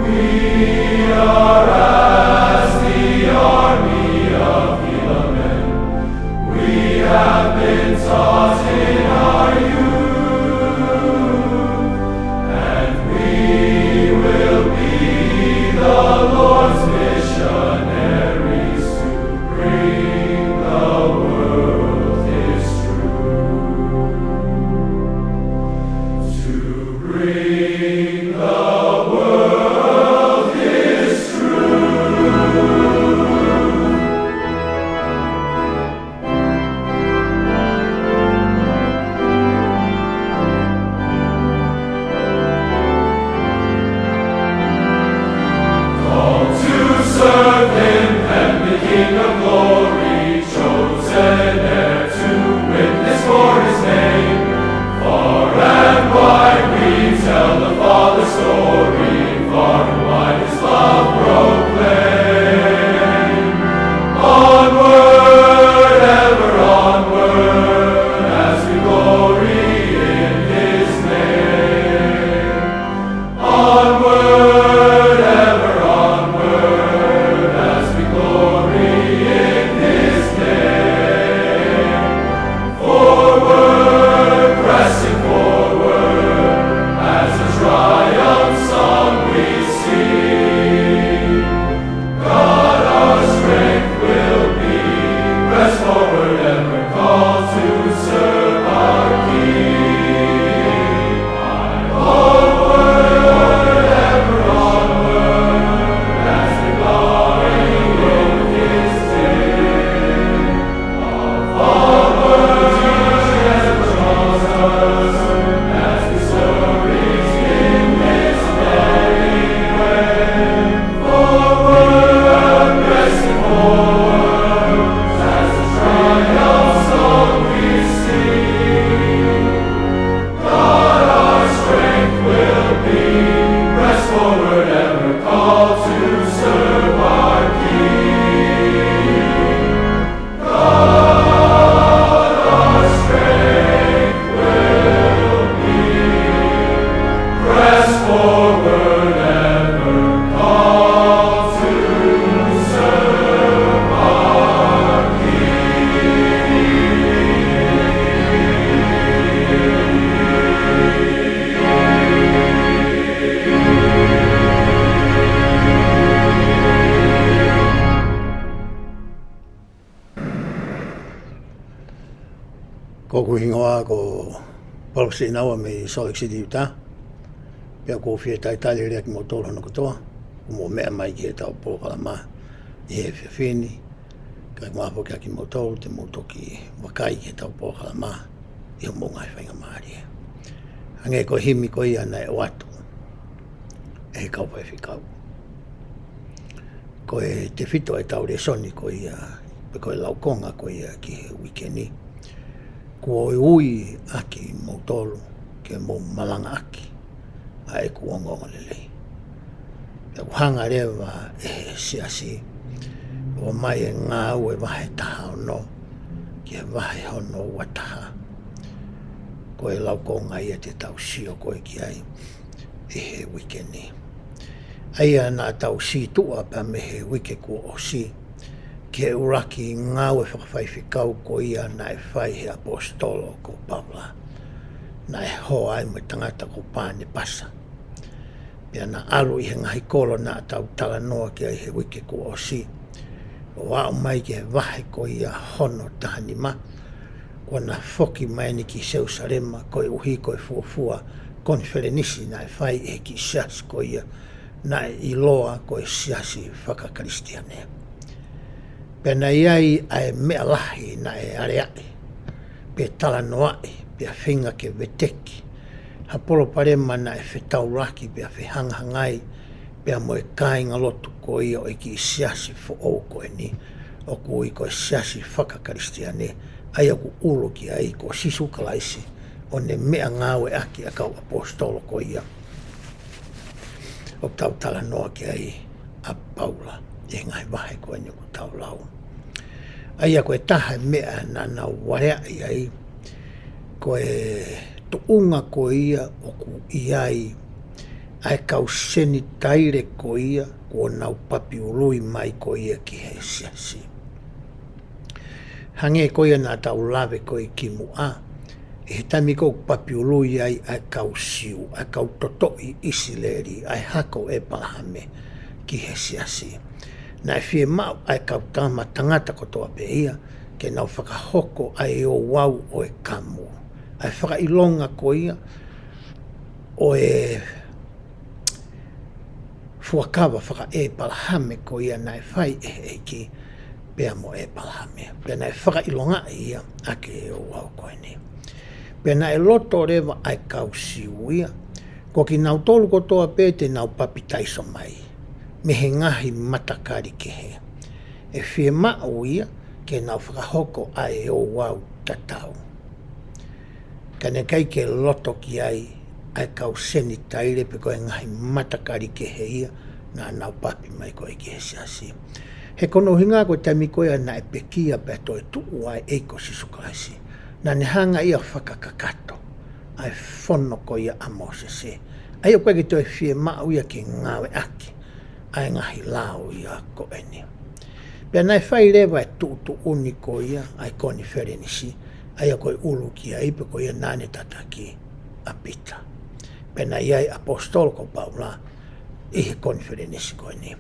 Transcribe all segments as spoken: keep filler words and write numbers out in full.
We are as the army of Helaman. We have been taught in our youth, and we will be the Lord's missionaries to bring the world His truth. To bring the world His truth. Called to serve Him and the King of Glory, chosen heir to witness for His name. Far and wide we tell the Father's story, far and wide His love proclaim. Onward, ever onward, as we glory in His name. Onward, ever onward, as we glory in His name. Forward, pressing forward, as a triumph song we sing. God our strength will be, press forward, ever called to serve our King. Onward, ever onward, as the glory of His day. Onward, ever onward, as we glory in His name. Forward, pressing forward, as the triumph song we sing. God our strength will be, press forward, ever called to serve our King. God our strength will be, press forward, ever called to serve our King. Ko hoku hingoa ko Paula Sinaua mei Salt Lake City, Utah. Pea ʻoku ou fie talitali lelei kimoutolu hono kotoa ʻoku mou meʻa mai ki heʻetau polokalama ʻi he efiafi ni. Kae ʻumaʻā foki kimoutolu te mou toki vakai ki heʻetau polokalama ʻi hoʻomou ngaahi faingamālie. Hangē ko e himi ko ia naʻe ʻoatu ʻe he kau faifekau. Ko e tefito ʻetau lēsoni ko ia, pe ko e laukonga ko ia ki he uike ni. Kuo ui ʻaki moutolu ke mou malangaʻaki ʻa ʻeku ongoongolelei. Pea ʻoku hanga leva ʻe he siasi ʻo ʻomai e Ngāue vahe taha ono ki he vahe hono ua taha. Ko e laukonga ia te tau sio ko ē ki ai ʻi he uike ni. ʻA ia naʻa tau sītuʻa pea mei he uike kuo ʻosi ki he ʻuluaki ngāue fakafaifekau ko ia naʻe fai ʻe he ʻaposetolo ko Paula. Naʻe hoa ai mo e tangata ko Panepasa. Pea na ʻalu ʻi he ngaahi kolo naʻa tau talanoa ki ai he uike kuo ʻosi, ʻo aʻu mai ki he vahe ko ia hono taha nima, kuo na foki mai eni ki Selusalema koeʻuhi ko e fuofua konifelenisi naʻe fai ʻe he kiʻi siasi ko ia naʻe ʻiloa ko e Siasi Fakakalisitiane. Pea naʻe ʻi ai ʻa e meʻa lahi naʻe aleaʻi, pe talanoaʻi, pea feinga ke veteki ha palopalema naʻe fetaulaki pea fehangahangai pea mo e kāingalotu ko ia ʻo e kiʻi siasi foʻou ko eni, ʻoku ui ko e Siasi Fakakalisitiane, ʻa ia ʻoku ʻulu ki ai ko Sīsū Kalaisi, ʻo ne meʻangāueʻaki ʻa e kau ʻaposetolo ko ia ʻoku tau talanoa ki ai ʻa Paula ʻi he ngaahi vahe ko eni ʻoku tau lau. ʻA ia ko e taha e meʻa naʻa nau aleaʻi ai, ko e tuʻunga ko ia ʻoku ʻi ai ʻa e kau Senitaile ko ia kuo nau papi ului mai ko ia ki he siasi. Hangē ko ia naʻa tau lave ko ē kimuʻa, ʻi he taimi ko ē ʻoku papi ului ai ʻa e kau Siu, ʻa e kau totoʻi ʻIsileli, ʻa e hako ʻo ʻEpalahame ki he siasi, naʻe fiemaʻu ʻa e kau tama tangata kotoa pē ia ke nau fakahoko ʻa e ouau ʻo e kamu, ʻa e fakaʻilonga ko ia ʻo e fuakava fakaʻEpalahame ko ia naʻe fai ʻe he ʻEiki pea mo ʻEpalahame. Pea naʻe fakaʻilongaʻi ia ʻaki e ouau ko eni. Pea naʻe loto leva ʻa e kau Siu ia, ko kinautolu kotoa pē te nau papitaiso mai mei he ngaahi matakali kehe, ʻe fiemaʻu ia ke nau fakahoko ʻa e ouau tatau. Ka naʻe ʻikai ke loto ki ai ʻa e kau Senitaile pe ko e ngaahi matakali kehe ia naʻa nau papi mai ko ē ki he siasi. He ko hono ʻuhinga ko e taimi ko ia naʻe pekia pea toetuʻu ai ʻa e ʻEiki ko Sīsū Kalaisi, naʻa ne hanga ia ʻo fakakakato ʻa e fono ko ia ʻa Mōsese, ʻa ia ʻoku ʻikai ke toe fiemaʻu ia ke ngāueʻaki ʻa e ngaahi lao ia ko eni. Pea naʻe fai leva e tuʻutuʻuni ko ia ʻa e konifelenisi, ʻa ia ko e ʻulu ki ai pē ko ia naʻa ne tataki ʻa Pita. Pea naʻe ʻi ai e ʻaposetolo ko Paula ʻi he konifelenisi ko eni.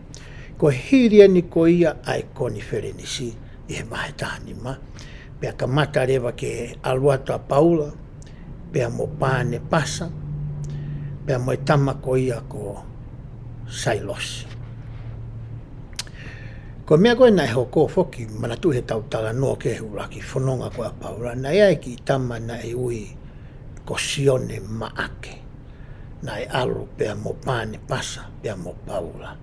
Ko e hili eni ko ia ʻa e konifelenisi ʻi he vahe taha nima, pea kamata leva ke ʻalu atu ʻa Paula pea mo Panepasa, pea mo e tama ko ia ko Sailosi. Ko e meʻa ko ē naʻe hoko foki, manatuʻi heʻetau talanoa ki he ʻuluaki fononga ko ē ʻa Paula, naʻe ʻi ai e kiʻi tama naʻe ui ko Sione Maʻake, naʻe ʻalu pea mo Panepasa pea mo Paula.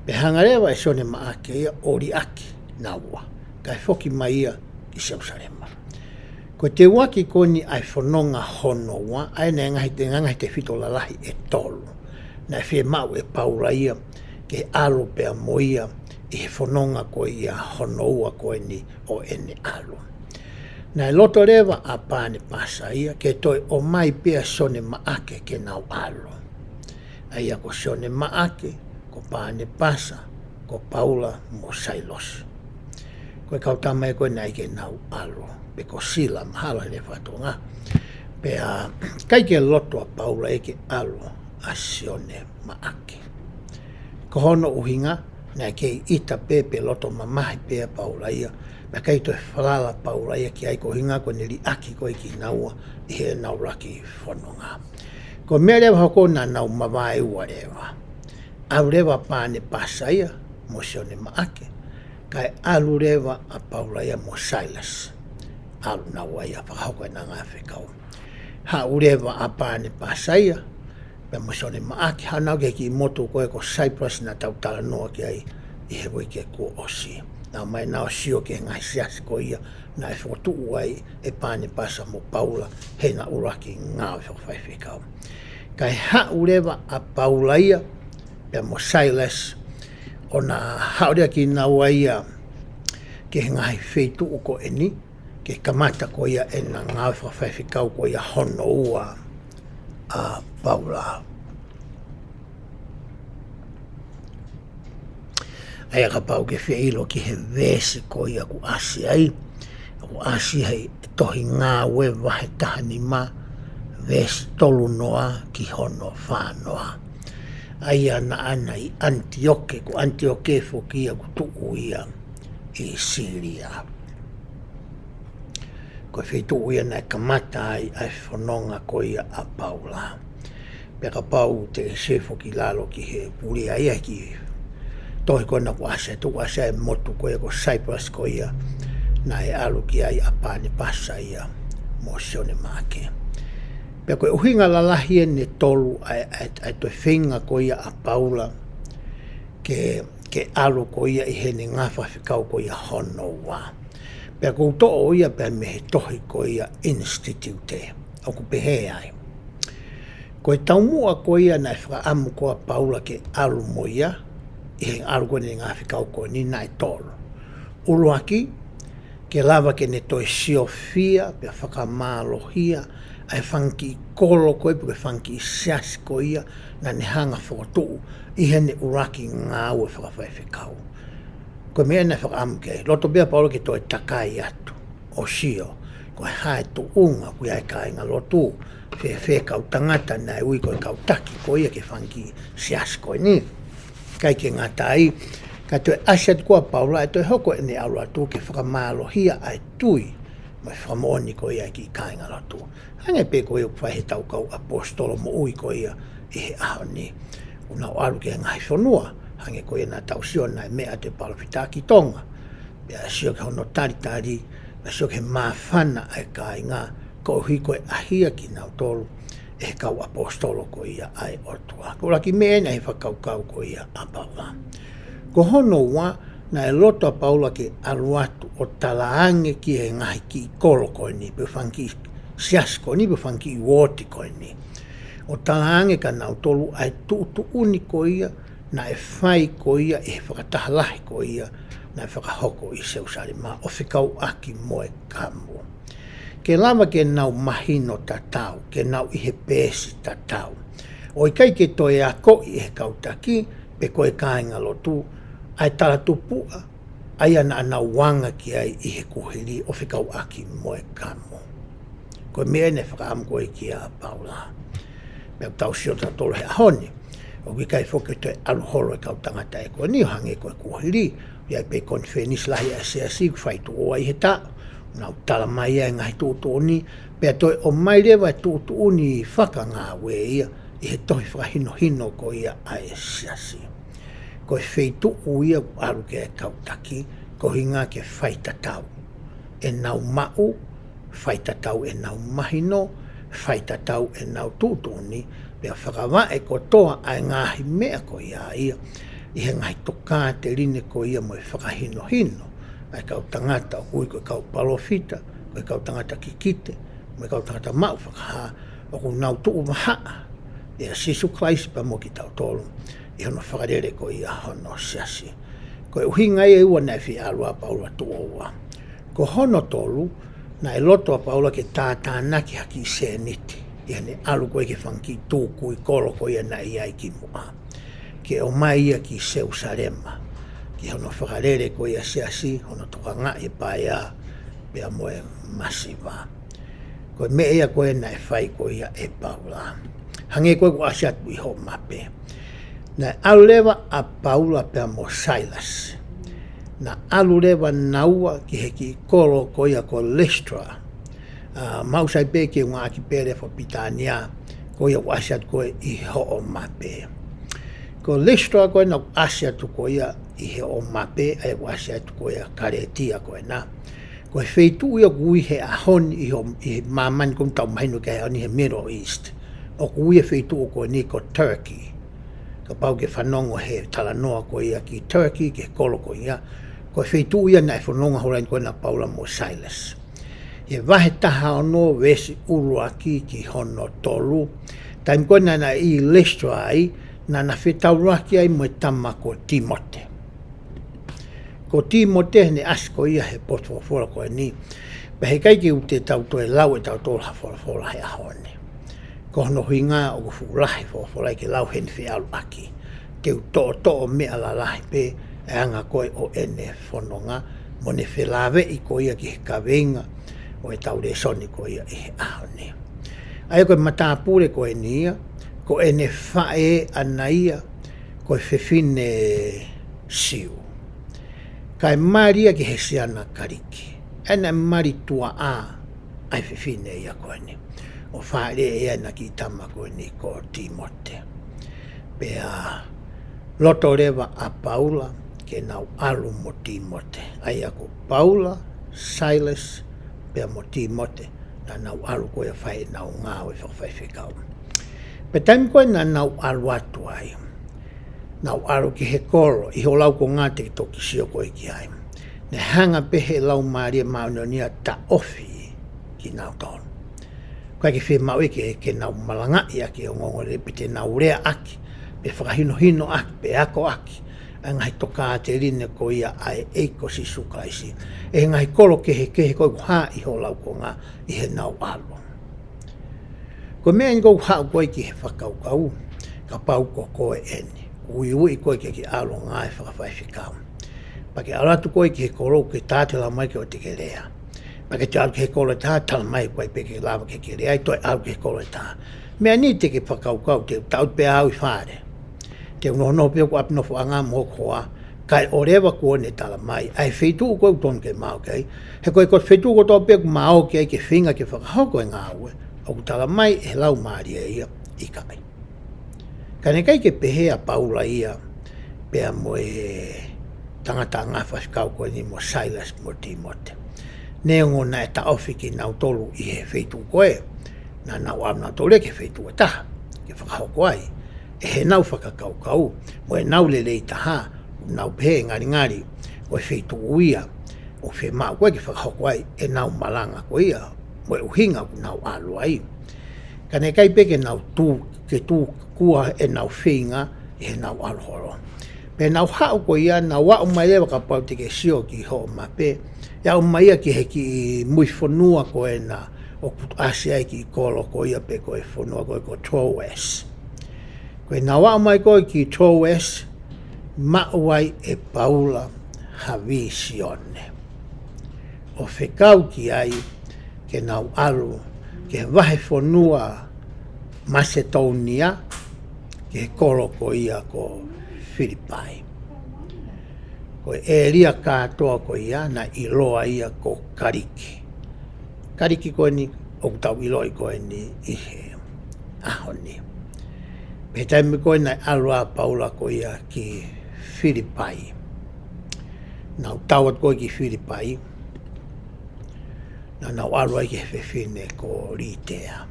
Pea hanga leva ʻe Sione Maʻake ia ʻo liʻaki naua, kae foki mai ia ki Selūsalema. Ko e teuaki ko eni ʻa e fononga hono ua, ʻa ia naʻe ngaahi te-, ngaahi tefito lalahi ʻe tolu naʻe fiemaʻu ʻe Paula ia ke ʻalu pea mo ia ʻi he fononga ko ia hono ua ko eni ʻo ʻene ʻalu. Naʻe loto leva ʻa Panepasa ia ke toe ʻomai pē ʻa Sione Maʻake ke nau ʻalu. ʻA ia ko Sione Maʻake, ko Panepasa, ko Paula mo Sailosi. Ko e kau tama ia ko ē naʻe ʻikai ke nau ʻalu, pe ko Sila mahalo he lea faka-Tonga. Pea ʻikai ke loto ʻa Paula ia ke ʻalu ʻa Sione Maʻake. Ko hono ʻuhinga, naʻe kei ʻita pē pe loto mamahi pē ʻa Paula ia, pea ʻikai toe falala ʻa Paula ia ki ai ko e ʻuhinga ko ʻene liʻaki ko ē kinaua ʻi heʻenau ʻuluaki fononga. Ko e meʻa leva hoko naʻa nau mavaeua leva. ʻAlu leva ʻa Panepasa ia mo Sione Maʻake, kae ʻalu leva ʻa Paula ia mo Sailosi. ʻAlu naua ia fakahoko ʻenau ngāue fakafaifekau. Haʻu leva ʻa Panepasa ia pea mo Sione Maʻake, haʻu naua ki he kiʻi motu ko ē ko Saipalasi naʻa tau talanoa ki ai ʻi he uike kuo ʻosi. Naʻa nau ō mai ʻo sio ki he ngaahi siasi ko ia naʻe fokotuʻu ai ʻe Panepasa mo Paula heʻenau ʻuluaki ngāue fakafaifekau. Kae haʻu leva ʻa Paula ia pea mo Sailosi, ʻo na haʻu leva kinaua ia ki he ngaahi feituʻu ko eni, ke kamata ko ia ʻena ngāue fakafaifekau ko ia hono ua ʻa Paula. ʻA ia kapau ʻoku ke fie ʻilo ki he veesi ko ia ʻoku ʻasi ai, ʻoku ʻasi he tohi Ngāue vahe taha nima, veesi tolu noa ki hono fā noa. ʻA ia naʻa na ʻi ʻAnitioke, ko ʻAnitioke foki ia ʻoku tuʻu ia ʻi Sīlia. Ko e feituʻu ia naʻe kamata ai ʻa e fononga ko ia ʻa Paula. Pea kapau te ke sio foki ki lalo ki he pulia ia ki he tohi ko ena ʻoku ʻasi, tuʻu ʻasi ai e motu ko ia ko Saipalasi ko ia naʻe ʻalu ki ai ʻa Panepasa ia mo Sione Maʻake. Pea ko e ʻuhinga lalahi eni ʻe tolu ʻa e, ʻa e, ʻa e toe feinga ko ia ʻa Paula ke, ke ʻalu ko ia ʻi heʻene ngāue fakafaifekau ko ia hono ua. Pea ʻoku ou toʻo ia pea mei he tohi ko ia Institute. ʻOku pehē ai, ko e taumuʻa ko ia naʻe fakaʻamu ko ē ʻa Paula ke ʻalu mo ia ʻi he ʻalu ko eni ngāue fakafaifekau ko eni naʻe tolu. ʻUluaki, ke lava ke ne toe siofia pea fakamālohia ʻa e fanga kiʻi kolo ko ē pe ko e fanga kiʻi siasi ko ia naʻa ne hanga ʻo fokotuʻu ʻi heʻene ʻuluaki ngāue fakafaifekau. Ko e meʻa naʻe fakaʻamu ki ai, loto pē ʻa Paula ke toe takai atu ʻo sio ko e hā e tuʻunga ʻoku ʻi ai e kāingalotu, fēfē e kau tangata naʻe ui ko e kau taki ko ia ki he fanga kiʻi siasi ko eni. ʻIkai ke ngata ai, ka toe ʻasi atu ko ē ʻa Paula ʻe toe hoko ʻene ʻalu atu ke fakamālohia ʻa e tui mo e fakamoʻoni ko ia ʻa e kiʻi kāingalotu. Hangē pē ko ia ʻoku fai ʻe he tau kau ʻaposetolo moʻui ko ia ʻi he ʻaho ni. ʻOku nau ʻalu ki he ngaahi fonua, hangē ko ia naʻa tau sio naʻe meʻa atu e palōfita ki Tonga. Pea sio ki hono talitali, pea sio ki he māfana ʻa e kāinga, koeʻuhi ko e ʻaʻahi kinautolu ʻe he kau ʻaposetolo ko ia ʻa e ʻOtua. Ko e ʻuluaki meʻa eni ʻa e fakakaukau ko ia ʻa Paula. Ko hono ua, naʻe loto ʻa Paula ke ʻalu atu ʻo talaange ki he ngaahi kiʻi kolo ko eni, pe fanga kiʻi siasi ko eni, pe fanga kiʻi uooti ko eni, ʻo talaange kia nautolu ʻa e tuʻutuʻuni ko ia naʻe fai ko ia ʻi he fakataha lahi ko ia naʻe fakahoko ʻi Selusalema ʻo fekauʻaki mo e kamu. Ke lava ke nau mahino tatau, ke nau ʻi he peesi tatau. ʻO ʻikai ke toe akoʻi ʻe he kau taki, pe ko e kāingalotu, ʻa e talatupuʻa ʻa ia naʻa nau anga ki ai ʻi he kuhili ʻo fekauʻaki mo e kamu. Ko e meʻa eni naʻe fakaʻamu ko ē ki ai ʻa Paula. Pea ʻoku tau sio tautolu he ʻaho ni, ʻoku ʻikai foki ke toe ʻalu holo e kau tangata ʻe ko eni ʻo hangē ko e kuhili, ʻi ai pē konifelenisi lahi ʻa e siasi ʻoku fai tuʻo ua ʻi he taʻu, nau tala mai ai e ngaahi tuʻutuʻuni, pea toe ʻomai leva e tuʻutuʻuni fakangāue ia ʻi he tohi fakahinohino ko ia ʻa e siasi. Ko e feituʻu ia ʻoku ʻalu ki ai e kau taki, ko e ʻuhinga ke faitatau ʻenau maʻu, faitatau ʻenau mahino, faitatau ʻenau tuʻutuʻuni, pea fakavaʻe kotoa ʻa e ngaahi meʻa ko ia ia ʻi he ngaahi tokāteline ko ia mo e fakahinohino ʻa e kau tangata ʻoku ui ko e kau palōfita, ko e kau tangata kikite, mo e kau tangata maʻu fakahā, ʻoku nau tuʻu vahaʻa ʻia Sīsū Kalaisi pea mo kitautolu ʻi hono fakalele ko ia hono siasi. Ko e ʻuhinga ia ʻe ua naʻe fie ʻalu ai ʻa Paula tuʻo ua. Ko hono tolu, naʻe loto ʻa Paula ke tātānaki ha kiʻi sēniti ʻi heʻene ʻalu ko ē ki he fanga kiʻi tukui kolo ko ia naʻe ʻi ai kimuʻa, ke ʻomai ia ki Selusalema ki hono fakalele ko ia siasi, hono tokangaʻi e paea pea mo e masiva. Ko e meʻa ia ko ē naʻe fai ko ia ʻe Paula. Hangē ko ē ʻoku ʻasi atu ʻi hoʻo mape, naʻe ʻalu leva ʻa Paula pea mo Sailasi. Naʻa nau ʻalu leva naua ki he kiʻi kolo ko ia ko Listra. ʻA, mau sai pē ke ngāueʻaki pē lea fakapitānia ko ia ʻoku ʻasi atu ko ē ʻi hoʻo mape. Ko Listra ko ē naʻa ku ʻasi atu ko ia ʻi hoʻo mape, ʻa ia ʻoku ʻasi atu ko ia Kalētia ko ena. Ko e feituʻu ia ʻoku ui he ʻaho ni ʻi ho-, ʻi he māmani ko eni ʻoku tau mahino ki ai he ʻaho ni he Middle East. ʻOku ui e feituʻu ko eni ko Turkey. Kapau ʻoku ke fanongo he talanoa ko ia ki Turkey, ki he kolo ko ia, ko e feituʻu ia naʻe fononga holo ai ko ena ʻa Paula mo Sailasi. ʻI he vahe taha ono veesi ʻuluaki ki hono tolu, taimi ko ē naʻa na ʻi Listra ai, naʻa na fetaulaki ai mo e tama ko Tīmote. Ko Tīmote naʻe ʻasi ko ia he potu folofola ko eni, pea heʻikai ke u te tau toe lau ʻe tautolu ha folofola he ʻaho ni. Ko hono ʻuhinga ʻoku fuʻu lahi e folofola ia ke lau heʻene fie ʻalu ʻaki. Te u toʻotoʻo meʻa lalahi pē e anga ko ē ʻo ʻene fononga, mo ʻene felāveʻi ko ia ki he kaveinga ʻo e tau lēsoni ko ia ʻi he ʻaho ni. ʻA ia ko e matāpule ko eni ia, ko ʻene faʻē ʻana ia, ko e fefine Siu. Kae mali ia ki he siana Kalisi. ʻA ia naʻe mali tuaʻā ʻa e fefine ia ko eni, ʻo fāʻeleʻi ʻe ia ʻena kiʻi tama ko eni ko Tīmote. Pea loto leva ʻa Paula ke nau ʻalu mo Tīmote. ʻA ia ko Paula, Sailasi, pea mo Tīmote, naʻa nau ʻalu ko ia ʻo fai ʻenau ngāue fakafaifekau. Pea taimi ko ē naʻa nau ʻalu atu ai, nau ʻalu ki he kolo, ʻi hoʻo lau ko ē ʻoku te toki sio ko ē ki ai, naʻe hanga pē ʻe he Laumālie Māʻoniʻoni ʻo taʻofi kinautolu. ʻIkai ke fiemaʻu ia ke, ke nau malangaʻi ʻaki e ongoongolelei pe te nau lea ʻaki, pe fakahinohino ʻaki, pe ako ʻaki ʻa e ngaahi tokāteline ko ia ʻa e ʻEiki ko Sīsū Kalaisi ʻe he ngaahi kolo kehekehe ko ē ʻoku hā ʻi hoʻo lau ko ē ʻi heʻenau ʻalu. Ko e meʻa eni ʻoku ou haʻu ko ē ki he fakakaukau, kapau ko koe eni, uiuiʻi koe ke ke ʻalu ʻo ngāue fakafaifekau. Pea ke ʻalu atu koe ki he kolo ʻoku ke tā talamai ke ʻoua te ke lea. Pea ke toe ʻalu ki he kolo ʻe taha, talamai ʻoku ʻikai pē ke lava ke ke lea, ʻe toe ʻalu ki he kolo ʻe taha. Meʻa ni te ke fakakaukau, te u taʻu pē au ʻi fale. Te u nofonofo pē ʻi hoku ʻapi nofoʻanga mo hoku hoa, kae ʻoua leva kuo ne talamai ʻa e feituʻu ko ē ʻoku totonu ke ma ō ki ai. He ko e, ko e feituʻu kotoa pē ʻoku ma ō ki ai ke feinga ke fakahoko e ngāue, ʻoku talamai ʻe he Laumālie ia ʻikai. Ka naʻe ʻikai ke pehē ʻa Paula ia pea mo e tangata ngafa faifekau ko eni mo Sailasi mo Tīmote. Neongo naʻe taʻofi kinautolu ʻi he feituʻu ko ē, naʻa nau ʻalu nautolu ia ki he feituʻu ʻe taha ke fakahoko ai, ʻe heʻenau fakakaukau mo ʻenau lelei taha, ʻoku nau pehē ngalingali ko e feituʻu ia ʻoku fiemaʻu ko ē ke fakahoko ai ʻenau malanga ko ia mo e ʻuhinga ʻoku nau ʻalu ai. Ka naʻe ʻikai pē ke nau tū, ke tū kua ʻenau feinga ʻi heʻenau ʻalu holo. Pea nau haʻu ko ia, nau aʻu mai leva, kapau te ke sio ki hoʻo mape, ʻe aʻu mai ia ki he kiʻi mui fonua ko ena ʻoku ʻasi ai e kiʻi kolo ko ia pe ko e fonua ko ē ko Troas. Ko ʻenau aʻu mai ko ē ki Troas, maʻu ai ʻe Paula ha vīsione ʻo fekau ki ai ke nau ʻalu ki he vahefonua Masitōnia, ki he kolo ko ia ko Filipai. Ko e ʻēlia kātoa ko ia naʻe ʻiloa ia ko Kaliki. Kaliki ko eni ʻoku tau ʻiloʻi ko eni ʻi he ʻaho ni. Pea taimi ko ē naʻe ʻalu ʻa Paula ko ia ki Filipai, nau tau atu ko ē ki Filipai, naʻa nau ʻalu ai ki he fefine ko Litea.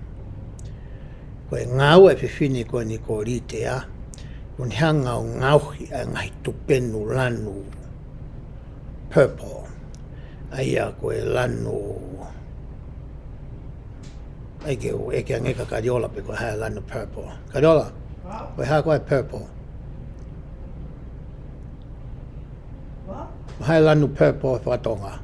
Ko e ngāue ʻa e fefine ko eni ko Litea, ʻoku ne hanga ʻo ngaohi ʻa e ngaahi tupenu lanu purple. ʻA ia ko e lanu, ʻai ke u ʻeke ange kia Kaliola pe ko e hā e lanu purple. Kaliola, ko e hā ko ē purple? Ko e hā e lanu purple faka-Tonga?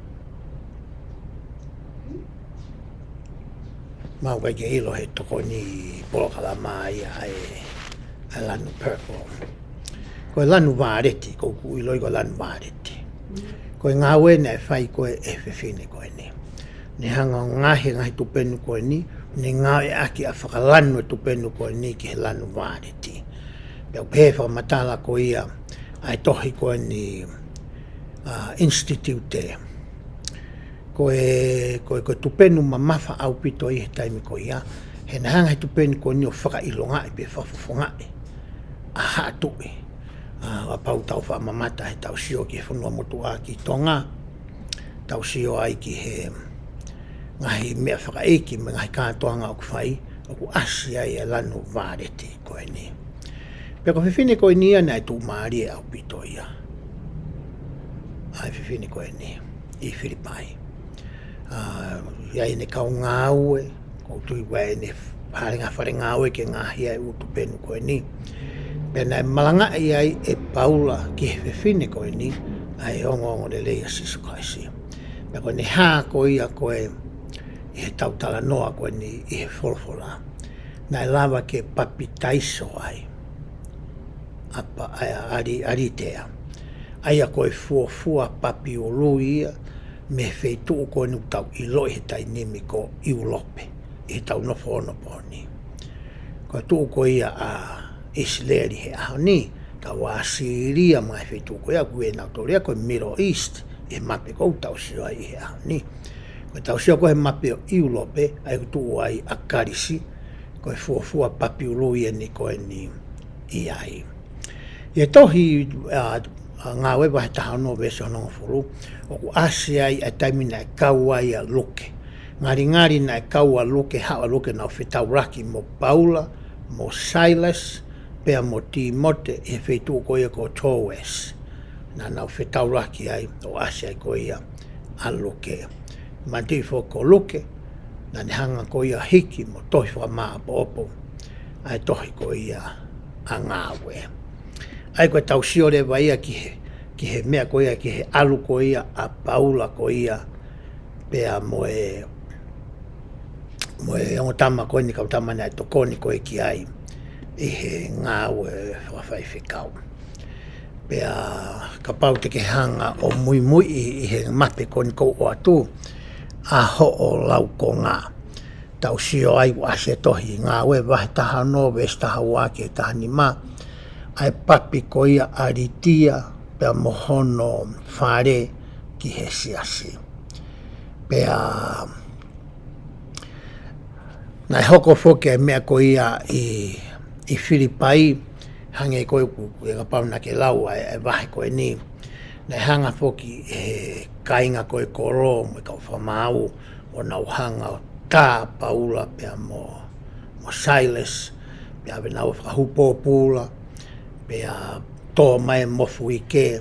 Mahalo ʻoku ʻikai ke ʻilo ʻe he tokoni polokalama ia ʻa e, ʻa e lanu purple. Ko e lanu vāleti, ʻoku ou ʻiloʻi ko e lanu vāleti. Ko e ngāue naʻe fai ko ē ʻe he fefine ko eni. Ne hanga ʻo ngaohi e ngaahi tupenu ko eni, ne ngāueʻaki ʻa e fakalanu e tupenu ko eni ki he lanu vāleti. Pea ʻoku pehē ʻe he fakamatala ko ia ʻa e tohi ko eni, ʻa, Institute. Ko e, ko e, ko e tupenu mamafa ʻaupito ia he taimi ko ia, he naʻe hanga ʻe he tupenu ko eni ʻo fakaʻilongaʻi pe fakafofongaʻi ʻa Haʻa Tuʻi. ʻA, kapau te tau faʻa mamata, he tau sio ki he fonua motuʻa ki Tonga, tau sio ai ki he ngaahi meʻa fakaʻeiki mo e ngaahi kātoanga ʻoku fai, ʻoku ʻasi ai e lanu vāleti ko eni. Pea ko e fefine ko eni ia naʻe tuʻumālie ʻaupito ia, ʻa e fefine ko eni ʻi Filipai. ʻA, ʻi ai ʻene kau ngāue, ʻoku ou tui ʻoku ʻi ai ʻene faʻahinga fale ngāue ke ngaohi ai e ʻū tupenu ko eni. Pea naʻe malangaʻi ai ʻe Paula ki he fefine ko eni ʻa e ongoongolelei ʻa Sīsū Kalaisi. Pea ko ʻene hā ko ia ko ē ʻi heʻetau talanoa ko eni ʻi he folofola, naʻe lava ke papitaiso ai ʻa Pa-, ʻa, ʻa Li-, ʻa Litea. ʻA ia ko e fuofua papi ului ia mei he feituʻu ko eni ʻoku tau ʻiloʻi he taimi ni ko ʻIulope, ʻi heʻetau nofo onopooni. Ko e tuʻu ko ia ʻa ʻIsileli he ʻaho ni, kau ai ʻa Sīlia mo e ngaahi feituʻu ko ia ʻoku ui ʻe nautolu ia ko e Middle East, ʻi he mape ʻoku tau sio ai ʻi he ʻaho ni. Ko ʻetau sio ko ē he mape ʻo ʻIulope, ʻa ia ʻoku tuʻu ai ʻa Kalisi, ko e fuofua papi ului eni ko eni ʻi ai. ʻI he tohi, ʻa, ʻa Ngāue vahe taha ono veesi onongofulu, ʻoku ʻasi ai ʻa e taimi naʻe kau ai ʻa Luke. Ngalingali naʻe kau ʻa Luke, haʻu ʻa Luke ʻo nau fetaulaki mo Paula, mo Sailasi, pea mo Tīmote ʻi he feituʻu ko ia ko Troas. Naʻa nau fetaulaki ai ʻo ʻasi ai ko ia ʻa Luke. Manatuʻi foki ko Luke, naʻa ne hanga ko ia ʻo hiki mo tohi fakamāʻopoʻopo ʻa e tohi ko ia ʻa Ngāue. ʻA ia ko ʻetau sio leva ia ki he, ki he meʻa ko ia, ki he ʻalu ko ia ʻa Paula ko ia, pea mo e, mo e ongo tama ko eni, kau tama naʻe tokoni ko ē ki ai ʻi he ngāue fakafaifekau. Pea kapau te ke hanga ʻo muimui ʻi he mape ko eni ʻoku ou ʻoatu, ʻa hoʻo laukonga. Tau sio ai ʻoku ʻasi he tohi Ngāue vahe taha ono veesi taha ua ki he taha nima, ʻa e papi ko ia ʻa Litia pea mo hono fale ki he siasi. Pea naʻe hoko foki e meʻa ko ia ʻi, ʻi Filipai, hangē ko ē ʻoku, ʻoku kapau naʻa ke lau ʻa e, ʻa e vahe ko eni. Naʻe hanga foki ʻe he kāinga ko ē kolo mo e kau fakamaau ʻo nau hanga ʻo tā Paula pea mo, mo Silas, pea ʻave nau fakahū pōpula, pea tō mai e mofuike,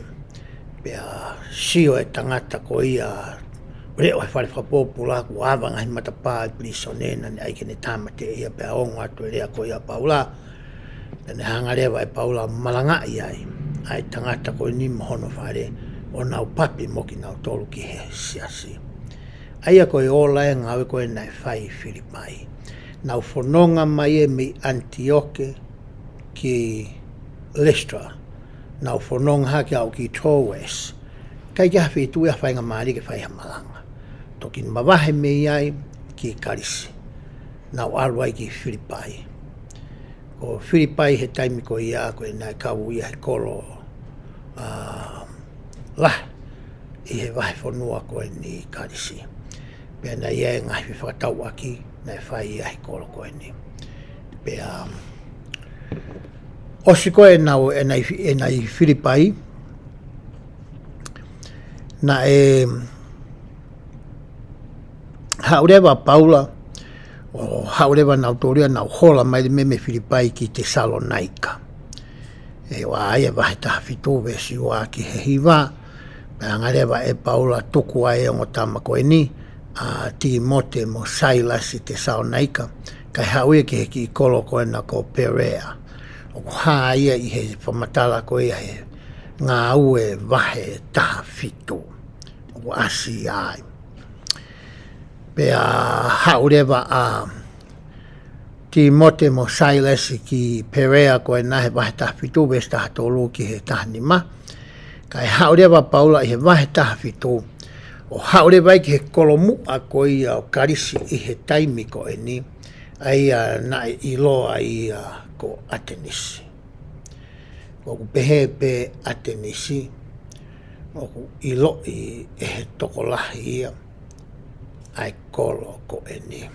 pea sio e tangata ko ia ʻo leʻo he fale fakapōpula, kuo ava ngaahi matapā ʻi pilīsone, naʻa ne ʻai ke ne tāmateʻi ia, pea ongo atu e lea ko ia ʻa Paula. Pea ne hanga leva ʻe Paula ʻo malangaʻi ai ʻa e tangata ko eni mo hono fale, ʻo nau papi mo kinautolu ki he siasi. ʻA ia ko e ola e ngāue ko ē naʻe fai ʻi Filipai. Nau fononga mai ē mei ʻAnitioke ki Listra, nau fononga hake ʻo aʻu ki Troas, ʻikai ke ʻi ai ha feituʻu ia ha faingamālie ke fai ha malanga. Toki mavahe mei ai ki Kalisi, nau ʻalu ai ki Filipai. Ko Filipai he taimi ko ia ko ē naʻe kau ia he kolo, ʻa, lahi ʻi he vahefonua ko eni Kalisi. Pea naʻe ʻi ai e ngaahi fefakatauʻaki naʻe fai ia he kolo ko eni. Pea ʻosi ko ē ʻenau, ʻenau ʻi, ʻenau ʻi Filipai, naʻe haʻu leva ʻa Paula, ʻo haʻu leva nautolu ia, nau hola mai leva mei Filipai ki Tesalonaika. ʻE ua ai e vahe taha fitu veesi ua ki he hiva, pea hanga leva ʻe Paula ʻo tuku ai e ongo tama ko eni, ʻa Tīmote mo Silas ʻi Tesalonaika, kae haʻu ia ki he kiʻi kolo ko ena ko Perea. ʻOku hā ia ʻi he fakamatala ko ia he Ngāue vahe taha fitu. ʻOku ʻasi ai. Pea haʻu leva ʻa Tīmote mo Silas ki Perea ko ena he vahe taha fitu veesi taha tolu ki he taha nima. Kae haʻu leva ʻa Paula ʻi he vahe taha fitu, ʻo haʻu leva ai ki he kolomuʻa ko ia ʻo Kalisi ʻi he taimi ko eni, ʻa ia naʻe ʻiloa ia ko ʻAtenisi. ʻOku pehē pē ʻAtenisi, ʻoku ʻiloʻi ʻe he tokolahi ia ʻa e kolo ko eni.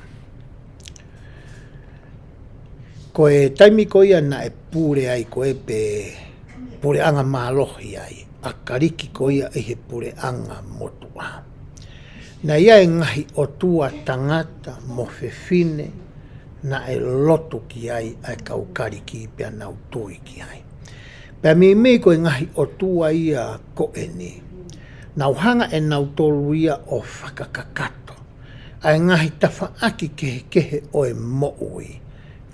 Ko e taimi ko ia naʻe pule ai ko ē pe puleʻanga mālohi ai ʻa Kalisi ko ia ʻi he puleʻanga motuʻa. Naʻe ʻi ai e ngaahi ʻotua tangata mo fefine naʻe lotu ki ai ʻa e kau Kalisi pea nau tui ki ai. Pea meimei ko e ngaahi ʻotua ia ko eni, nau hanga ʻe nautolu ia ʻo fakakakato ʻa e ngaahi tafaʻaki kehekehe ʻo e moʻui,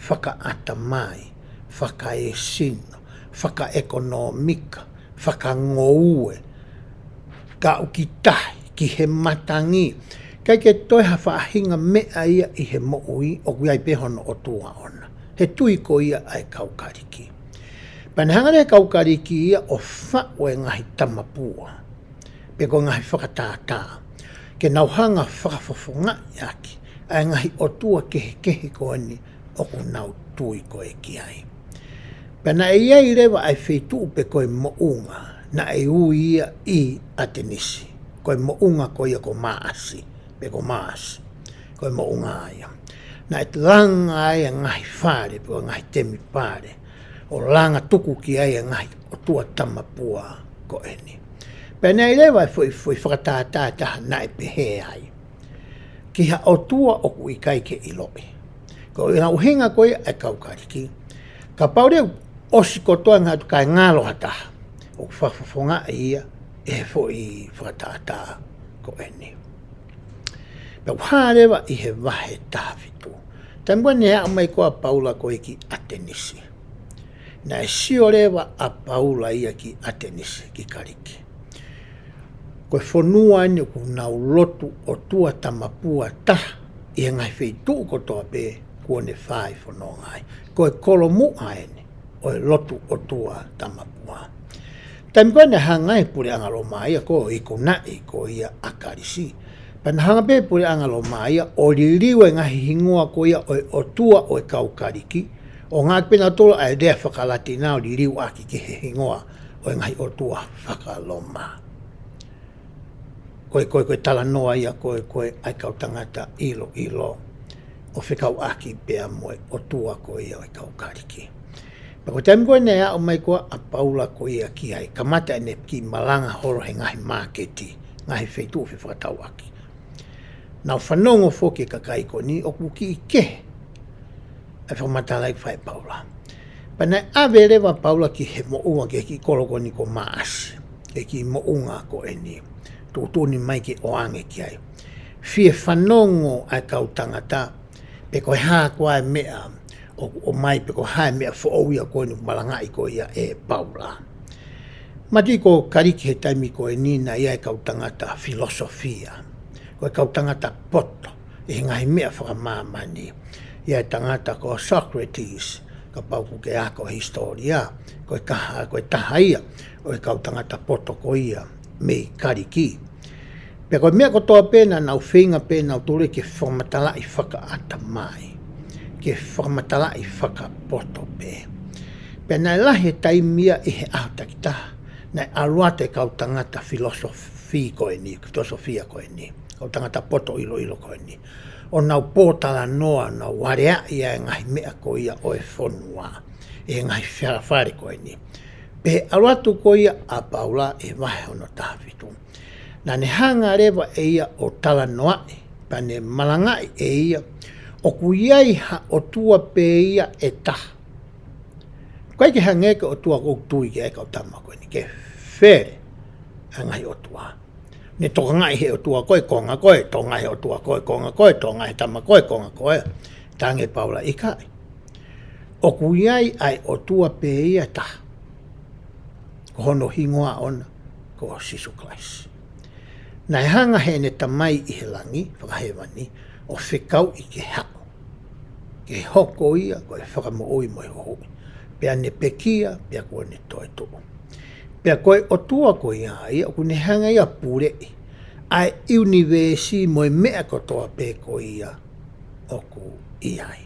fakaʻatamai, fakaesino, fakaʻekonōmika, fakangoue, kae ʻuki tahi, ki he matangi. ʻIkai ke toe ha faʻahinga meʻa ia ʻi he moʻui ʻoku ʻi ai pē hono ʻotua ʻona. He tui ko ia ʻa e kau Kalisi. Pea ne hanga leva e kau Kalisi ia ʻo faʻu e ngaahi tamapua, pe ko e ngaahi fakatātā, ke nau hanga ʻo fakafofongaʻi ʻaki ʻa e ngaahi ʻotua kehekehe ko eni ʻoku nau tui ko ē ki ai. Pea naʻe ʻi ai leva ʻa e feituʻu pe ko e moʻunga naʻe ui ia ʻi ʻAtenisi, ko e moʻunga ko ia ko Maʻasi, pe ko Maʻasi, ko e moʻunga ia. Naʻe langa ai e ngaahi fale, pe ko e ngaahi temipale, ʻo langa tuku ki ai e ngaahi ʻotua tamapua ko eni. Pea naʻe ʻi ai leva e foʻi, foʻi fakatātā ʻe taha naʻe pehē ai, ki ha ʻotua ʻoku ʻikai ke ʻiloʻi. Ko e ʻuhinga ko ia ʻa e kau Kalisi, kapau leva ʻosi kotoa ngā atu kae ngalo ha taha, ʻoku fakafofongaʻi ia ʻe he foʻi fakatātā ko eni. Pea ʻoku hā leva ʻi he vahe taha fitu. Taimi ko ē naʻe aʻu mai ko ē ʻa Paula ko ē ki ʻAtenisi, naʻe sio leva ʻa Paula ia ki ʻAtenisi, ki Kalisi. Ko e fonua eni ʻoku nau lotu ʻotua tamapua taha, ʻi he ngaahi feituʻu kotoa pē kuo ne fai fononga ai. Ko e kolomuʻa eni ʻo e lotu ʻOtua tamapua. Taimi ko ē naʻe hanga ai e puleʻanga Loma ia ko e ikunaʻi ko ia ʻa Kalisi. Pea naʻe hanga pē puleʻanga Loma ia ʻo liliu e ngaahi hingoa ko ia ʻo e ʻotua ʻo e kau Kaliki, ʻo ngāueʻaki pē nautolu ʻa e lea faka-Latina ʻo liliu ʻaki ki he hingoa ʻo e ngaahi ʻotua faka-Loma. Ko e, ko e, ko e talanoa ia ko e, ko e ʻa e kau tangata ʻiloʻilo ʻo fekauʻaki pea mo e ʻotua ko ia ʻo e kau Kaliki. Pea ko e taimi ko ē naʻe aʻu mai ko ē ʻa Paula ko ia ki ai, kamata ʻene kiʻi malanga holo he ngaahi māketi, ngaahi feituʻu fefakatauʻaki. Naʻe fanongo foki e kakai ko eni ʻoku kiʻi kehe ʻa e fakamatala ʻoku fai ʻe Paula. Pea naʻe ʻave leva ʻa Paula ki he moʻunga, ki he kiʻi kolo ko eni ko Maʻasi, ki he kiʻi moʻunga ko eni, tuʻutuʻuni mai ke ʻoange ki ai. Fie fanongo ʻa e kau tangata, pe ko e hā koā e meʻa ʻoku ʻomai, pe ko e hā e meʻa foʻou ia ko eni ʻoku malangaʻi ko ia ʻe Paula. Mahino ko Kaliki he taimi ko eni naʻe ʻi ai e kau tangata filosofia, ko e kau tangata poto ʻi he ngaahi meʻa fakamāmani. ʻI ai e tangata ko Socrates, kapau ʻoku ke ako hisitōlia, ko e kaha, ko e taha ia ʻo e kau tangata poto ko ia mei Kaliki. Pea ko e meʻa kotoa pē naʻa nau feinga pē nautolu ke fakamatalaʻi fakaʻatamai, ke fakamatalaʻi fakapoto pē. Pea naʻe lahi e taimi ia ʻi he ʻaho takitaha naʻe ʻalu atu e kau tangata filosofi ko eni, filosofia ko eni, kau tangata poto ʻiloʻilo ko eni, ʻo nau pōtalanoa, nau aleaʻi ʻa e ngaahi meʻa ko ia ʻo e fonua ʻi he ngaahi fale ko eni. Pea ʻalu atu ko ia ʻa Paula ʻi he vahe hono taha fitu. Naʻa ne hanga leva ʻe ia ʻo talanoaʻi, pea ne malangaʻi ʻe ia ʻoku ʻi ai ha ʻotua pē ia ʻe taha. ʻIkai ke hangē ko e ʻotua ʻoku tui ki ai e kau tama ko eni, ke fele ʻa e ngaahi ʻotua. Ne tokangaʻi he ʻotua ko ē konga ko ē, tokangaʻi he ʻotua ko ē konga ko ē, tokangaʻi he tama ko ē konga ko ē. Talaange ʻe Paula ʻikai. ʻOku ʻi ai ʻa e ʻOtua pē ia ʻe taha. Ko hono hingoa ʻoʻona ko Sīsū Kalaisi. Naʻe hanga heʻene Tamai ʻi he langi, fakahēvani, ʻo fekauʻi ke haʻu, ke hoko ia ko e Fakamoʻui mo e Huhuʻi. Pea ne pekia, pea kuo ne toetuʻu. Pea ko e ʻOtua ko ia ia ʻoku ne hanga ia ʻo puleʻi ʻa e ʻunivēsi mo e meʻa kotoa pē ko ia ʻoku ʻi ai.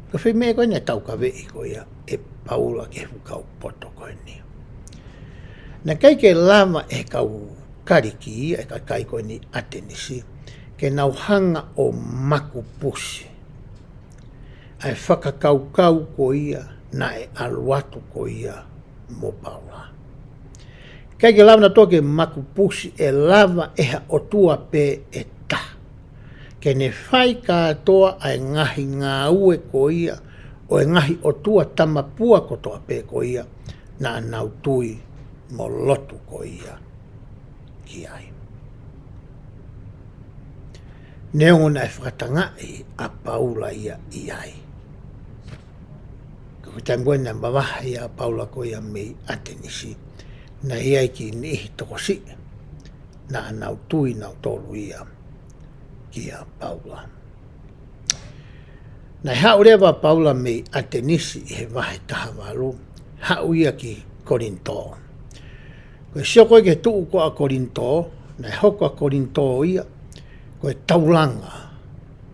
Ko e foʻi meʻa ko ē naʻe taukaveʻi ko ia ʻe Paula ki he fuʻu kau poto ko eni. Naʻe ʻikai ke lava ʻe he kau Kaliki, ʻa e kakai ko eni ʻAtenisi, ke nau hanga ʻo makupusi ʻa e fakakaukau ko ia naʻe ʻalu atu ko ia mo Paula. ʻIkai ke lava nautolu ke makupusi ʻe lava ʻe ha ʻOtua pē ʻe taha ke ne fai kātoa ʻa e ngaahi ngāue ko ia ʻo e ngaahi ʻotua tamapua kotoa pē ko ia naʻa nau tui mo lotu ko ia ki ai. Neongo naʻe fakatangaʻi ʻa Paula ia ʻi ai. Ko e taimi ko ē naʻe mavahe ai ʻa Paula ko ia mei ʻAtenisi, naʻe ʻi ai e kiʻi niʻihi tokosiʻi naʻa nau tui nautolu ia kia Paula. Naʻe haʻu leva ʻa Paula mei ʻAtenisi ʻi he vahe taha valu, haʻu ia ki Kolinitō. Ko e sio ko ē ki he tuʻu ko ē ʻa Kolinitō, naʻe hoko ʻa Kolinitō ia ko e taulanga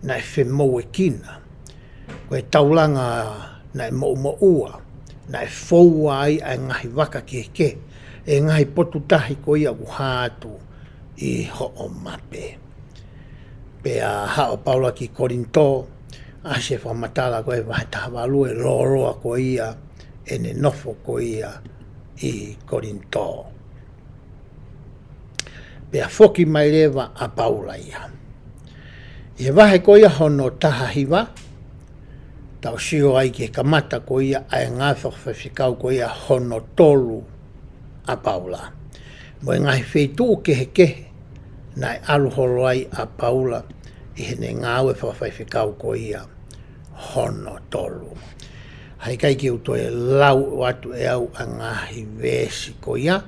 naʻe femouekina, ko e taulanga naʻe moʻumoʻua, naʻe foua ai ʻa e ngaahi vaka kehekehe ʻe he ngaahi potu tahi ko ia ʻoku hā atu ʻi hoʻo mape. Pea haʻu ʻa Paula ki Kolinitō, ʻasi e fakamatala ko ē vahe taha valu, e lōloa ko ia ʻene nofo ko ia ʻi Kolinitō. Pea foki mai leva ʻa Paula ia. ʻI he vahe ko ia hono taha hiva, tau sio ai ki he kamata ko ia ʻa e ngāue fakafaifekau ko ia hono tolu ʻa Paula, mo e ngaahi feituʻu kehekehe naʻe ʻalu holo ai ʻa Paula ʻi heʻene ngāue fakafaifekau ko ia hono tolu. He ʻikai ke u toe lau atu ʻe au ʻa e ngaahi veesi ko ia,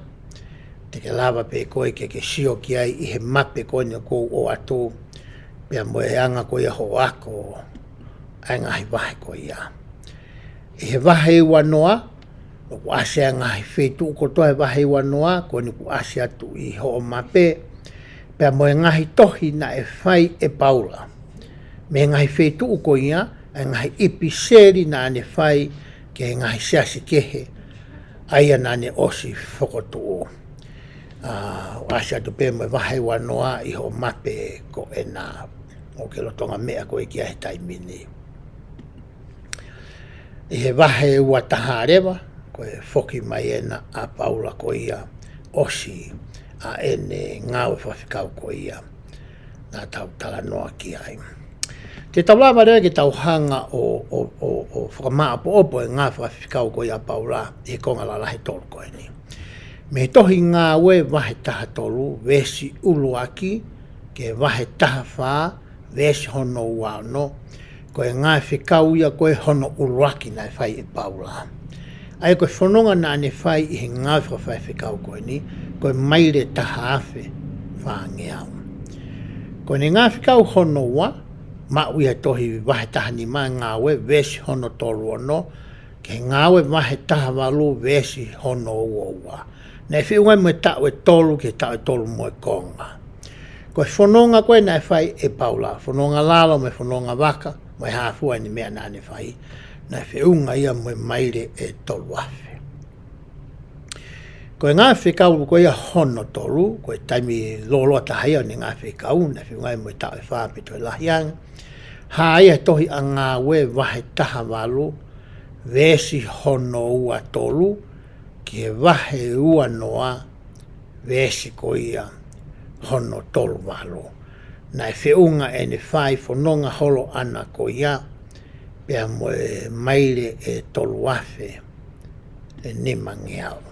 te ke lava pē koe ke ke sio ki ai ʻi he mape ko eni ʻoku ou ʻoatu, pea mo e anga ko ia hoʻo ako ʻa e ngaahi vahe ko ia. ʻI he vahe uanoa, ʻoku ʻasi ʻa e ngaahi feituʻu kotoa he vahe uanoa, ko eni ʻoku ʻasi atu ʻi hoʻo mape, pea mo e ngaahi tohi naʻe fai ʻe Paula mei he ngaahi feituʻu ko ia, ʻa e ngaahi ʻipiseli naʻa ne fai ki he ngaahi siasi kehe, ʻa ia naʻa ne ʻosi fokotuʻu. ʻA, ʻoku ʻasi atu pē mo e vahe uanoa ʻi hoʻo mape ko ena, ʻoku ke lolotonga meʻa ko ē ki ai he taimi ni. ʻI he vahe uataha leva, ko e foki mai ena ʻa Paula ko ia ʻosi ʻa ʻene ngāue fakafekau ko ia naʻa tau talanoa ki ai. Te tau lava leva ke tau hanga ʻo, ʻo, ʻo, ʻo fakamāʻopoʻopo e ngāue fakafekau ko ia ʻa Paula ʻi he konga lalahi ʻe tolu ko eni. Mei he tohi Ngāue vahe taha tolu, veesi ʻuluaki, ki he vahe taha fā, veesi hono ua ono, ko e ngāue fekau ia ko ē hono ʻuluaki naʻe fai ʻe Paula. ʻA ia ko e fononga naʻa ne fai ʻi he ngāue fakafaifekau ko eni, ko e maile taha afe fāngeau. Ko ʻene ngāue fekau hono ua, maʻu ia he tohi vahe taha nima Ngāue, veesi hono tolu ono, ki he Ngāue vahe taha valu veesi hono ua ua. Naʻe feʻunga mo e taʻu ʻe tolu ki he taʻu ʻe tolu mo e konga. Ko e fononga ko ē naʻe fai ʻe Paula, fononga lalo mo e fononga vaka, mo e hā fua ʻeni meʻa naʻa ne fai, naʻe feʻunga ia mo e maile ʻe tolu afe. Ko e ngāue fekau ko ia hono tolu, ko e taimi lōloa taha ia ʻo ʻene ngāue fekau, naʻe feʻunga mo e taʻu ʻe fā pe toe lahi ange. Hā ia he tohi ʻa Ngāue vahe taha valu, veesi hono ua tolu, ki he vahe uanoa, veesi ko ia hono tolu valu. Naʻe feʻunga ʻene fai fononga holo ʻana ko ia, pea mo e maile ʻe tolu afe ʻe nimangeau.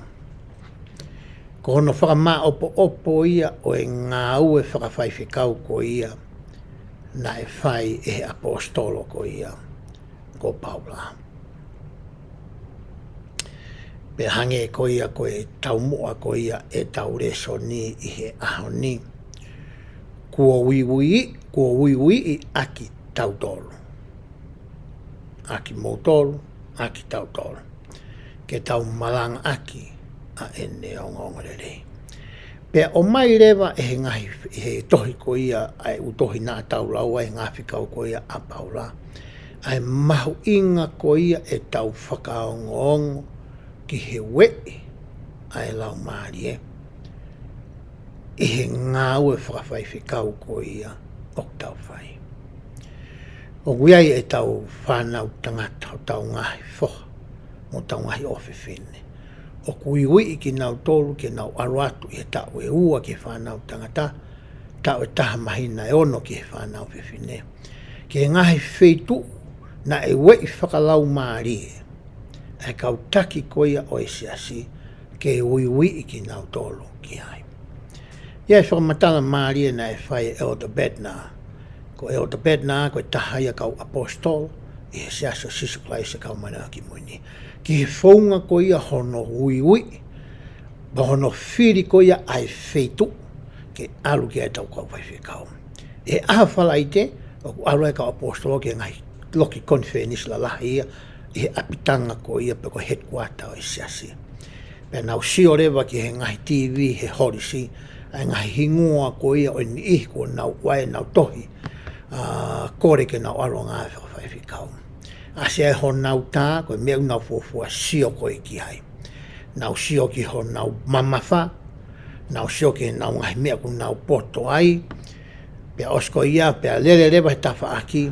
Ko hono fakamāʻopoʻopo ia ʻo e ngāue fakafaifekau ko ia naʻe fai ʻe he ʻaposetolo ko ia ko Paula. Pea hangē ko ia ko e taumuʻa ko ia ʻetau lēsoni ʻi he ʻaho ni. Kuo uiuiʻi, kuo uiuiʻi ʻa kitautolu. ʻA kimoutolu, ʻa kitautolu. Ke tau malangaʻaki ʻa ʻene ongoongolelei. Pea ʻomai leva ʻe he ngaahi, ʻe he tohi ko ia, ʻa e ʻū tohi naʻa tau lau ai he ngāue fekau ko ia ʻa Paula, ʻa e mahuʻinga ko ia ʻetau fakaongoongo ki he ueʻi ʻa e Laumālie ʻi he ngāue fakafaifekau ko ia ʻoku tau fai. ʻOku ʻi ai ʻetau fānau tangata, hotau ngaahi foha, mo hotau ngaahi ʻofefine. ʻOku uiuiʻi kinautolu ke nau ʻalu atu ʻi he taʻu ʻe ua ki he fānau tangata, taʻu ʻe taha māhina ʻe ono ki he fānau fefine. Ki he ngaahi feituʻu naʻe ueʻi fakalaumālie ʻa e kau taki ko ia ʻo e siasi, ke uiuiʻi kinautolu ki ai. ʻI he fakamatala mālie naʻe fai ʻe Elder Bednar. Ko Elder Bednar, ko e taha ia kau ʻaposetolo ʻi he Siasi ʻo Sīsū Kalaisi ʻo e Kau Māʻoniʻoni ʻi he Ngaahi ʻAho Kimui Ni. Ki he founga ko ia hono uiuiʻi, mo hono fili ko ia ʻa e feituʻu ke ʻalu ki ai ʻetau kau faifekau. ʻI he ʻaho Falaite, ʻoku ʻalu ai e kau ʻaposetolo ki he ngaahi loki konifelenisi lalahi ia, ʻi he ʻapitanga ko ia pe ko e headquarter ʻo e siasi. Pea nau sio leva ki he ngaahi TV he holisi, ʻa e ngaahi hingoa ko ia ʻo e niʻihi kuo nau ʻoange ʻenau tohi, ʻa, kole ke nau ʻalu ʻo ngāue fakafaifekau. ʻAsi ai honau tā, ko e meʻa ʻoku nau fuofua sio ko ē ki ai. Nau sio ki honau mamafa, nau sio ki heʻenau ngaahi meʻa ʻoku nau poto ai, pea ʻosi ko ia, pea lele leva he tafaʻaki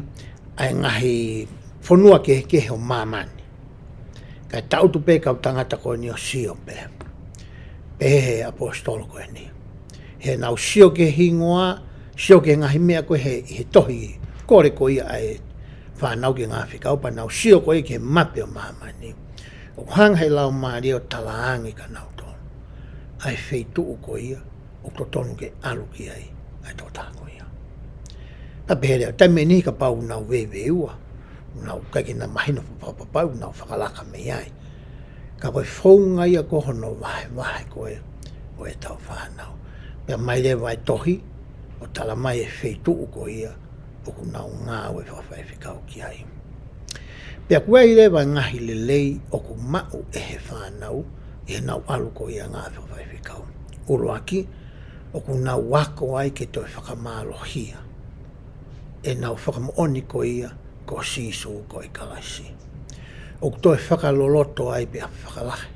ʻa e ngaahi fonua kehekehe ʻo māmani. Kae tangutu pē kau tangata ko eni ʻo sio pē. Pehē he ʻaposetolo ko eni. Heʻenau sio ki he hingoa, sio ki he ngaahi meʻa ko ē he, he tohi kole ko ia ʻa e fānau ke ngāue fakafaifekau, pea nau sio ko ia ki he mape ʻo māmani. ʻOku hanga he Laumālie ʻo talaange kia nautolu ʻa e feituʻu ko ia ʻoku totonu ke ʻalu ki ai ʻa e tokotaha ko ia. Pea pehē leva, taimi ʻe niʻihi kapau ʻoku nau veiveiua, ʻoku nau ʻikai ke nau mahino fakapapau, ʻoku nau fakalaka mei ai. Ka ko e founga ia ko hono vahevahe ko ē ʻo ʻetau fānau. Pea ʻomai leva e tohi, ʻo tala mai e feituʻu ko ia ʻoku nau ngāue fakafaifekau ki ai. Pea ʻoku ʻi ai leva ngaahi lelei ʻoku maʻu ʻe he fānau ʻi heʻenau ʻalu ko ia ngāue fakafaifekau. ʻUluaki, ʻoku nau ako ai ke toe fakamālohia ʻenau fakamoʻoni ko ia ko Sīsū ko e Kalaisi. ʻOku toe fakaloloto ai pea fakalahi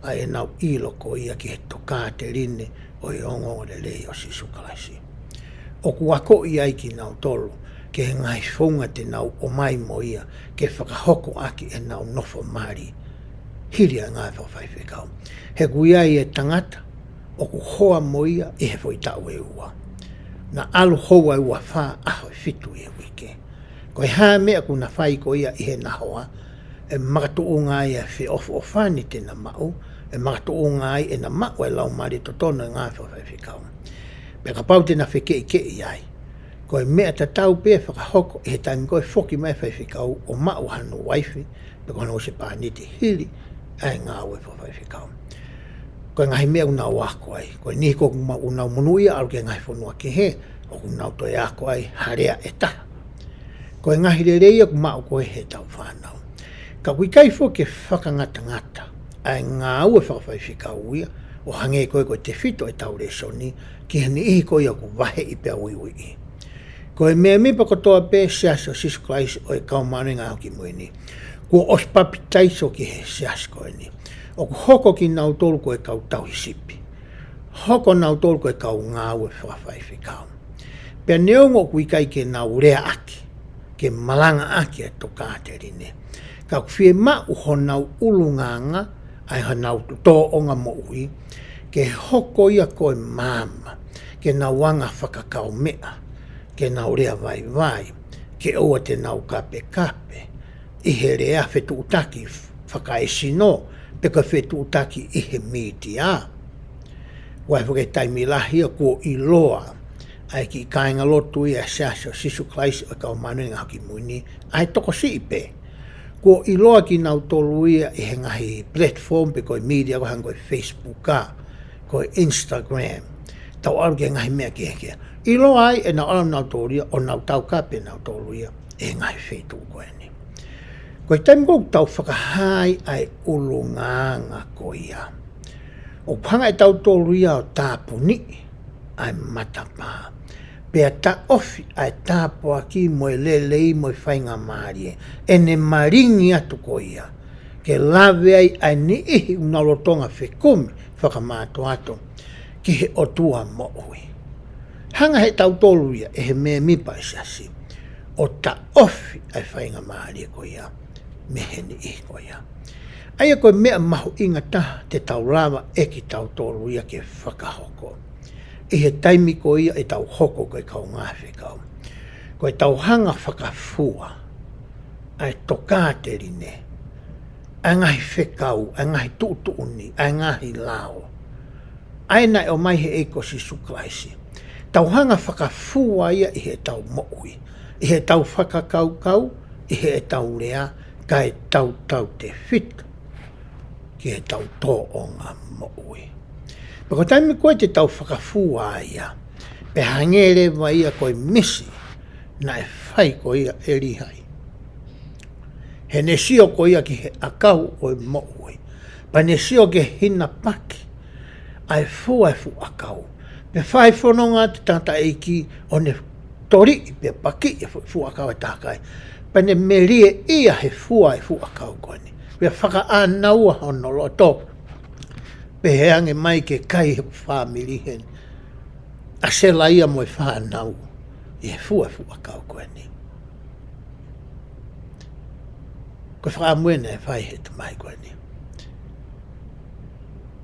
ʻa ʻenau ʻilo ko ia ki he tokāteline ʻo e ongoongolelei ʻo Sīsū Kalaisi. ʻOku akoʻi ai kinautolu ki he ngaahi founga te nau ʻomai mo ia ke fakahoko ʻaki ʻenau nofo mali hili ʻa e ngāue fakafaifekau. He ʻoku ʻi ai e tangata ʻoku hoa mo ia ʻi he foʻi taʻu ʻe ua. Naʻa ʻalu houa ʻe ua fā, ʻaho ʻe fitu ʻi he uike. Ko e hā e meʻa ʻoku na fai ko ia ʻi heʻena hoa, ʻe makatuʻunga ai e feʻofoʻofani te na maʻu, ʻe makatuʻunga ai ʻena maʻu e laumālie totonu ʻi he ngāue fakafaifekau. Pea kapau te na fekeʻikeʻi ai, ko e meʻa tatau pē ʻe fakahoko ʻi he taimi ko ē ʻe foki mai e faifekau ʻo maʻu hano uaifi, pe ko hono husepāniti hili ʻa e ngāue fakafaifekau. Ko e ngaahi meʻa ʻoku nau ako ai. Ko e niʻihi ko ē ʻoku mau, ʻoku nau monūʻia ʻalu ki he ngaahi fonua kehe, ʻoku nau toe ako ai ha lea ʻe taha. Ko e ngaahi lelei ia ʻoku maʻu ko ē heʻetau fānau. Ka ʻoku ʻikai foki ke fakangatangata ʻa e ngāue fakafaifekau ia, ʻo hangē ko ē ko e tefito ʻetau lēsoni, ki he niʻihi ko ia ʻoku vaheʻi pea uiuiʻi. Ko e mēmipa kotoa pē Siasi ʻo Sīsū Kalaisi ʻo e Kau Māʻoniʻoni ʻi he Ngaahi ʻAho Kimui Ni, kuo ʻosi papitaiso ki he siasi ko eni, ʻoku hoko kinautolu ko e kau tauhi sipi. Hoko nautolu ko e kau ngāue fakafaifekau. Pea neongo ʻoku ʻikai ke nau leaʻaki, ke malangaʻaki e tokāteline, ka ʻoku fiemaʻu honau ʻulungaanga, ʻa e honau tōʻonga moʻui, ke hoko ia ko e maama, ke nau anga fakakaumeʻa, ke nau lea vaivai, ke ʻoua te nau kapekape ʻi he lea fetuʻutaki fakaesino, pe ko e fetuʻutaki ʻi he mītia. ʻOku ʻi ai foki e taimi lahi ia kuo ʻiloa ʻa e kiʻi kāingalotu ia ʻa e Siasi ʻo Sīsū Kalaisi ʻo e Kau Māʻoniʻoni ʻi he Ngaahi ʻAho Kimui Ni, ʻa e tokosiʻi pē. Kuo ʻiloa kinautolu ia ʻi he ngaahi platform pe ko e mītia ko ē hangē ko e Facebook, ʻa, ko e Instagram. Tau ʻalu ki he ngaahi meʻa kehekehe. ʻIloa ai ʻenau ʻalu nautolu ia ʻo nau taukape nautolu ia ʻi he ngaahi feituʻu ko eni. Ko e taimi ko ē ʻoku tau fakahā ai ʻa e ʻulungaanga ko ia, ʻoku hanga ʻe tautolu ia ʻo tāpuniʻi ʻa e matapā, pea taʻofi ʻa e tāpuaki mo e lelei mo e faingamālie ʻene malingi atu ko ia, ke lave ai ʻa e niʻihi ʻoku nau lolotonga fekumi fakamātoato ki he ʻOtua moʻui. Hanga ʻe tautolu ia, ʻe he mēmipa ʻi he siasi, ʻo taʻofi ʻa e faingamālie ko ia mei he niʻihi ko ia. ʻA ia ko e meʻa mahuʻinga taha te tau lava ʻe kitautolu ia ke fakahoko ʻi he taimi ko ia ʻetau hoko ko e kau ngāue fakafaifekau. Ko ʻetau hanga ʻo fakafua ʻa e tokāteline, ʻa e ngaahi fekau, ʻa e ngaahi tuʻutuʻuni, ʻa e ngaahi lao, ʻa ia naʻe ʻomai ʻe he ʻEiki ko Sīsū Kalaisi. Tau hanga ʻo fakafua ia ʻi heʻetau moʻui, ʻi heʻetau fakakaukau, ʻi heʻetau lea, kae tautautefito ki heʻetau tōʻonga moʻui. Pea ko e taimi ko ē te tau fakafua ai ia, pea hangē leva ia ko e misi naʻe fai ko ia ʻe Līhai. Heʻene sio ko ia ki he ʻakau ʻo e moʻui, pea ne sio ki he hinapaki ʻa e fua e fuʻu ʻakau. Pea fai fononga atu e tangataʻeiki ʻo ne toliʻi pea pakiʻi e fuʻu, fuʻu ʻakau ʻe taha kai. Pea ne melie ia he fua e fuʻu ʻakau ko eni. Pea fakaʻānaua hono loto. Pea pehē ange mai ke kai ʻe hoku fāmili heni, ʻa Sela ia mo e fānau, ʻi he fua e fuʻu ʻakau ko eni. Ko e fakaʻamu ē naʻe fai ʻe he tamai ko eni.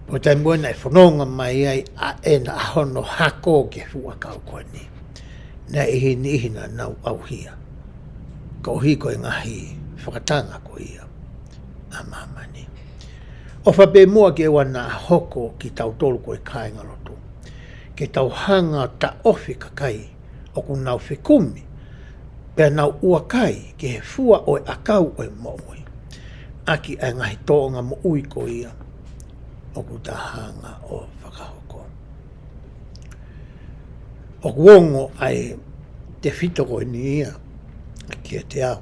Ko e taimi ko ē naʻe fononga mai ai ʻa ʻena, ʻa hono hako ki he fuʻu ʻakau ko eni, naʻe ʻi ai e niʻihi naʻa nau ʻauhia, koeʻuhi ko e ngaahi fakatanga ko ia ʻa māmani. ʻOfa pē muʻa ke ʻoua naʻa hoko kitautolu ko e kāingalotu ke tau hanga ʻo taʻofi e kakai ʻoku nau fekumi, pea nau ʻuakai ki he fua ʻo e ʻakau ʻo e moʻui, ʻaki ʻa e ngaahi tōʻonga moʻui ko ia ʻoku ta hanga ʻo fakahoko. ʻOku ongo ʻa e Tefito ko eni ia kiate au.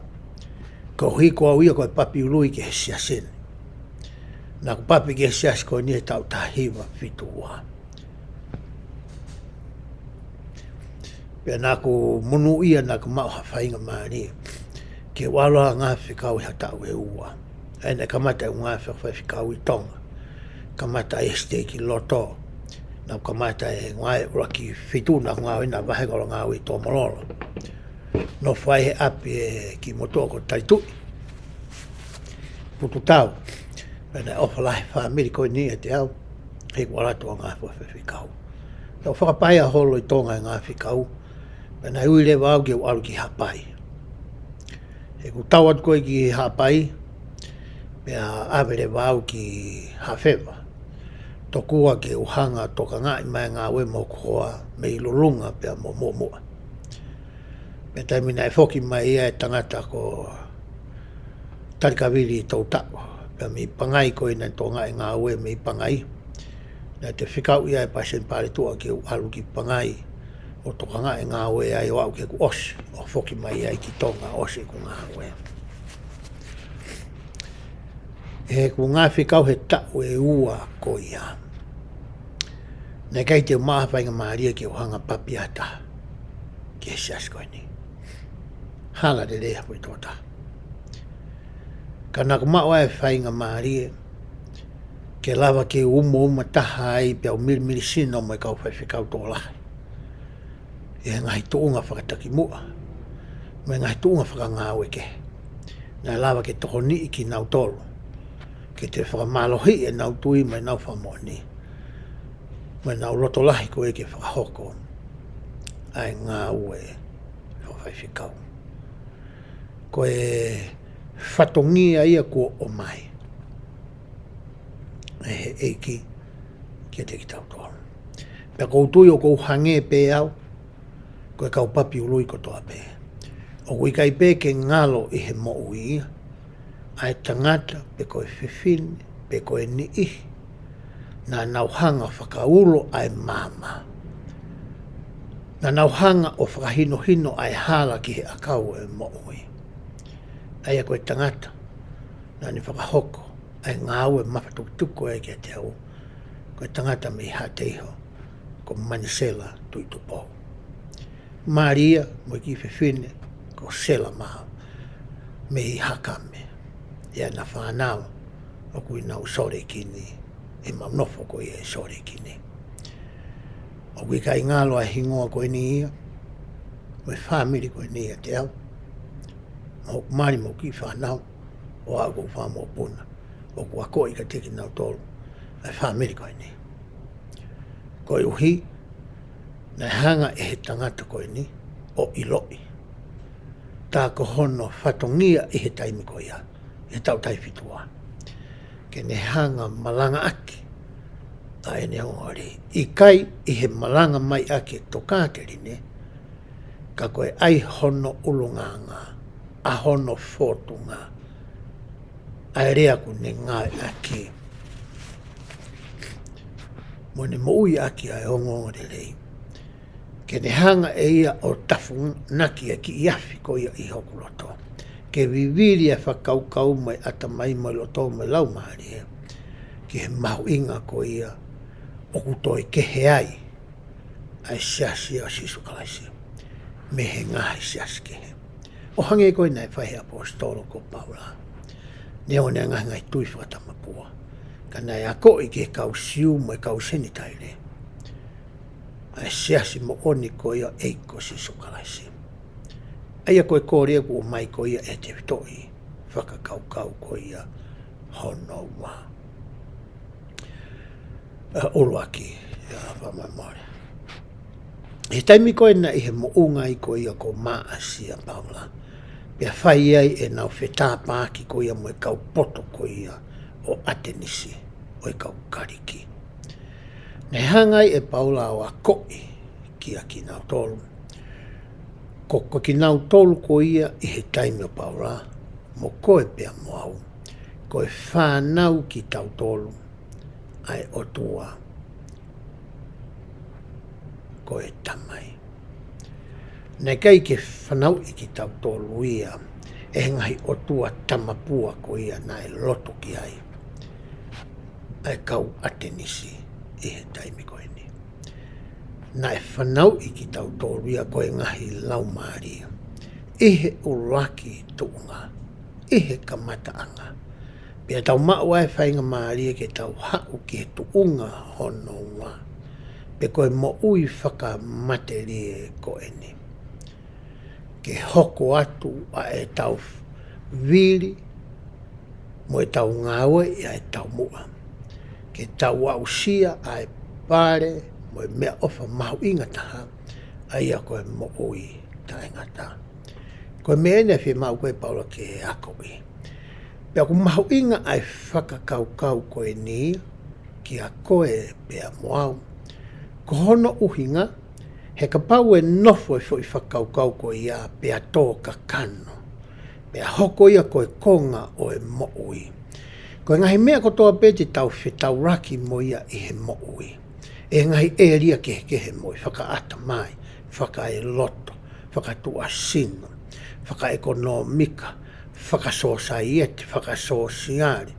Ko hiko au ia ko e papi ului ki he siasi ni. Naʻa ku papi ki he siasi ko eni he taʻu taha hiva fitu ua. Pea naʻa ku monūʻia naʻa ku maʻu ha faingamālie ke u ʻalu ʻo ngāue fakafaifekau ʻi ha taʻu ʻe ua. ʻA ia naʻe kamata ʻeku ngāue fakafaifekau ʻi Tonga. Kamata ʻi he siteiki loto. Naʻa ku kamata ʻeku ngāue ʻuluaki fitu naʻa ku ngāue naʻe vahe kolo ngāue ʻi Tōmololo. Nofo ai he ʻapi ʻe kiʻi motuʻa ko Talituʻi Pututau. Pea naʻe ʻofa lahi e fāmili ko eni kiate au. He kuo u ʻalu atu ʻo ngāue fakafaifekau. Naʻa ku fakapaea holo ʻi Tonga he ngāue fakafaifekau. Pea naʻe ui leva au ke u ʻalu ki Haʻapai. He ʻeku tau atu ko ē ki Haʻapai, pea ʻave leva au ki Haʻafeva. Tokua ke u hanga ʻo tokangaʻi mai e ngāue mo hoku hoa mei Lulunga pea mo Muʻomuʻa. Pea taimi naʻe foki mai ai e tangata ko Talikavili Toutaʻu, pea mei Pangai ko ē naʻe tokangaʻi e ngāue mei Pangai. Naʻe toe fekau ia ʻe Palesiteni Paletuʻa ke u ʻalu ki Pangai ʻo tokangaʻi e ngāue ai ʻo aʻu ki heʻeku ʻosi, ʻo foki mai ai ki Tonga ʻosi ʻeku ngāue. He ʻeku ngāue fakafaifekau he taʻu ʻe ua ko ia, naʻe ʻikai te u maʻu ha faingamālie ke u hanga ʻo papi ha taha ki he siasi ko eni. Hala lelei ha foʻi tokotaha. Ka naʻa ku maʻu ʻa e faingamālie ke lava ke u umauma taha ai pea u milimili sino mo e kau faifekau tokolahi ʻi he ngaahi tuʻunga fakatakimuʻa mo e ngaahi tuʻunga fakangāue kehe. Naʻe lava ke tokoniʻi kinautolu ke toe fakamālohiʻi ʻenau tui mo ʻenau fakamoʻoni mo ʻenau loto lahi ko ē ke fakahoko ʻa e ngāue fakafaifekau. Ko e fatongia ia kuo ʻomai ʻe he ʻEiki kiate kitautolu. Pea ʻoku ou tui ʻoku ou hangē pē au ko e kau papi ului kotoa pē. ʻOku ʻikai pē ke ngalo ʻi he moʻui ia ʻa e tangata pe ko e fefine pe ko e niʻihi naʻa nau hanga ʻo fakaulo ʻa e maama. Naʻa nau hanga ʻo fakahinohino ʻa e hala ki he ʻakau ʻo e moʻui. ʻA ia ko e tangata naʻa ne fakahoko ʻa e ngāue mafatukituki ko ē kiate au, ko e tangata mei Haʻateiho, ko Manisela Tuʻitupou. Mālie mo e kiʻi fefine ko Sela Mao mei Hakame. ʻI heʻena fānau ʻoku ʻi Sōleki ni, ʻemau nofo ko ia ʻi Sōleki ni. ʻOku ʻikai ngalo ʻa e hingoa ko eni ia mo e fāmili ko eni kiate au, mo hoku mali mo e kiʻi fānau, ʻo aʻu ki hoku fanga mokopuna. ʻOku akoʻi kiate kinautolu ʻa e fāmili ko eni. Koeʻuhi naʻe hanga ʻe he tangata ko eni ʻo ʻiloʻi tā ko hono fatongia ʻi he taimi ko ia, he taʻu taha fitu ua, ke ne hanga ʻo malangaʻaki ʻa ʻene ongoongolelei. ʻIkai ʻi he malanga mai ʻaki e tokāteline, ka ko e ʻai hono ʻulungaanga, ʻa hono fōtunga, ʻa e lea ʻoku ne ngāueʻaki mo ne moʻui ʻaki ʻa e ongoongolelei, ke ne hanga ʻe ia ʻo tafunaki e kiʻi afi ko ia ʻi hoku loto, ke vivili e fakakaukau mo e ʻatamai mo e loto mo e laumālie ki he mahuʻinga ko ia ʻoku toe kehe ai ʻa e siasi ʻo Sīsū Kalaisi mei he ngaahi siasi kehe. ʻO hangē ko ia naʻe fai ʻe he ʻaposetolo ko Paula, neongo ʻene ngaahi tui fakatamapua, ka naʻe akoʻi ki he kau Siu mo e kau Senitaile ʻa e siasi moʻoni ko ia ʻo e ʻEiki ko Sīsū Kalaisi. ʻA ia ko e kole ʻoku ʻomai ko ia ʻe he tefitoʻi fakakaukau ko ia hono ua. ʻUluaki, ʻa, fakamāmole. He taimi ko ē naʻe ʻi he moʻunga ai ko ia ko Māʻasia ʻa Paula, pea fai ai ʻenau fetāpaaki ko ia mo e kau poto ko ia ʻo ʻAtenisi ʻo e kau Kalisi, naʻe hanga ai ʻe Paula ʻo akoʻi kiate kinautolu, ko, ko kinautolu ko ia ʻi he taimi ʻo Paula, mo koe pea mo au, ko e fānau kitautolu ʻa e ʻOtua ko e Tamai. Naʻe ʻikai ke fanauʻi kitautolu ia ʻe he ngaahi ʻotua tamapua ko ia naʻe lotu ki ai ʻa e kau ʻAtenisi ʻi he taimi ko eni. Naʻe fanauʻi kitautolu ia ko e ngaahi laumālie ʻi he ʻuluaki tuʻunga, ʻi he kamataʻanga. Pea tau maʻu ʻa e faingamālie ke tau haʻu ki he tuʻunga hono ua, pe ko e moʻui fakamatelie ko eni. Ke hoko atu ʻa e tau vili mo e tau ngāue ʻi he taumuʻa, ke tau aʻusia ʻa e pale mo e meʻaʻofa mahuʻinga taha, ʻa ia ko e moʻui taʻengata. Ko e meʻa eni ʻe fiemaʻu ko ē ʻe Paula ke akoʻi. Pea ʻoku mahuʻinga ʻa e fakakaukau ko eni kiate koe pea mo au. Ko hono ʻuhinga, he kapau ʻe nofo e foʻi fakakaukau ko ia pea tō kakano, pea hoko ia ko e konga ʻo e moʻui, ko e ngaahi meʻa kotoa pē te tau fetaulaki mo ia ʻi he moʻui, ʻi he ngaahi ʻēlia kehekehe, moʻui fakaʻatamai, fakaeloto, fakatuʻasino, fakaʻekonōmika, fakasōsaieti, fakasōsiale,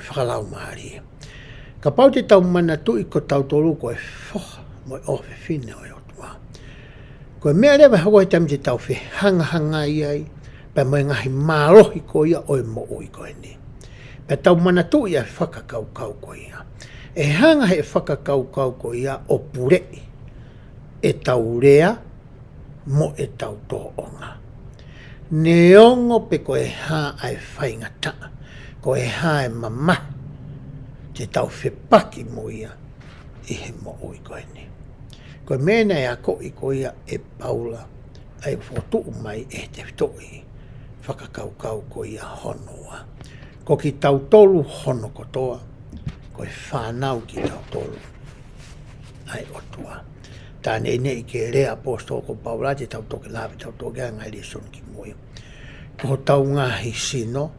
fakalaumālie. Kapau te tau manatuʻi ko tautolu ko e foha mo e ʻofefine ʻo e ʻOtua, ko e meʻa leva ʻe hoko he taimi te tau fehangahangai ai pea mo e ngaahi mālohi ko ia ʻo e moʻui ko eni, pea tau manatuʻi ʻa e fakakaukau ko ia. ʻE hanga he fakakaukau ko ia ʻo puleʻi ʻetau lea mo ʻetau tōʻonga. Neongo pe ko e hā ʻa e faingataʻa, ko e hā e mamahi te tau fepaki mo ia ʻi he moʻui ko eni. Ko e meʻa naʻe akoʻi ko ia ʻe Paula, ʻa ia ʻoku fokotuʻu mai ʻe he tefitoʻi fakakaukau ko ia hono ua. Ko kitautolu hono kotoa, ko e fānau kitautolu ʻa e ʻOtua. Tā neʻineʻi ke lea ʻaposetolo ko Paula, te tau toki lave, tau toki ʻai ngaahi lēsoni ki mui. Ko hotau ngaahi sino,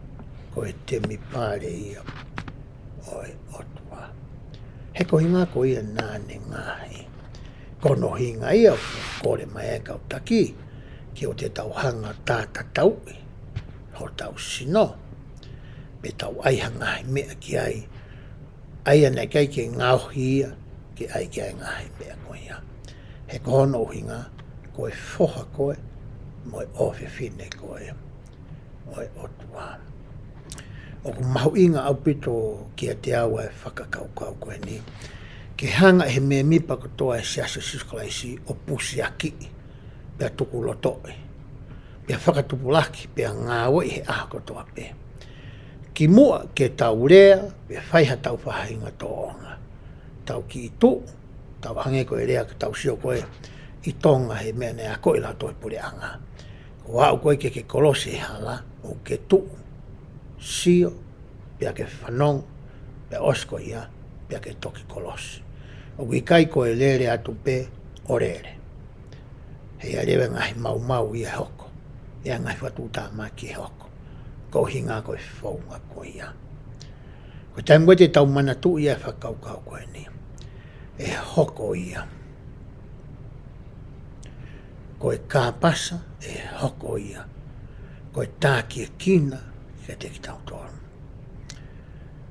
ko e temipale ia ʻo e ʻOtua. He ko e ʻuhinga ko ia naʻa ne ngaohi. Ko hono ʻuhinga ia ʻoku kole mai e kau taki, ke ʻoua te tau hanga ʻo tātatauʻi hotau sino, pe tau ʻai ha ngaahi meʻa ki ai, ʻa ia naʻe ʻikai ke ngaohi ia ke ʻai ki ai e ngaahi meʻa ko ia. He ko hono ʻuhinga, ko e foha koe mo e ʻofefine koe ʻo e ʻOtua. ʻOku mahuʻinga ʻaupito kiate au ʻa e fakakaukau ko eni, ke hanga ʻe he mēmipa kotoa ʻo e Siasi ʻo Sīsū Kalaisi ʻo pusiakiʻi, pea tukulotoʻi, pea fakatupulaki, pea ngāueʻi he ʻaho kotoa pē. Kimuʻa ke tau lea, pea fai ha tau faʻahinga tōʻonga, tau kiʻi tuʻu, tau hangē ko e lea ka tau sio ko ē ʻi Tonga he meʻa naʻe akoʻi ʻe he Tohi Puleʻanga. Ko e aʻu ko ē ke ke kolosi he hala, ʻoku ke tuʻu, sio, pea ke fanongo, pea ʻosi ko ia, pea ke toki kolosi. ʻOku ʻikai ko e lele atu pē ʻo lele. He ʻe ʻi ai leva e ngaahi maumau ia ʻe hoko, ʻi ai e ngaahi fakatuʻutāmaki ʻe hoko. Ko e ʻuhinga ko e founga ko ia. Ko e taimi ko ē te tau manatuʻi ʻa e fakakaukau ko eni, ʻe hoko ia ko e kāpasa, ʻe hoko ia ko e tākiekina kiate kitautolu.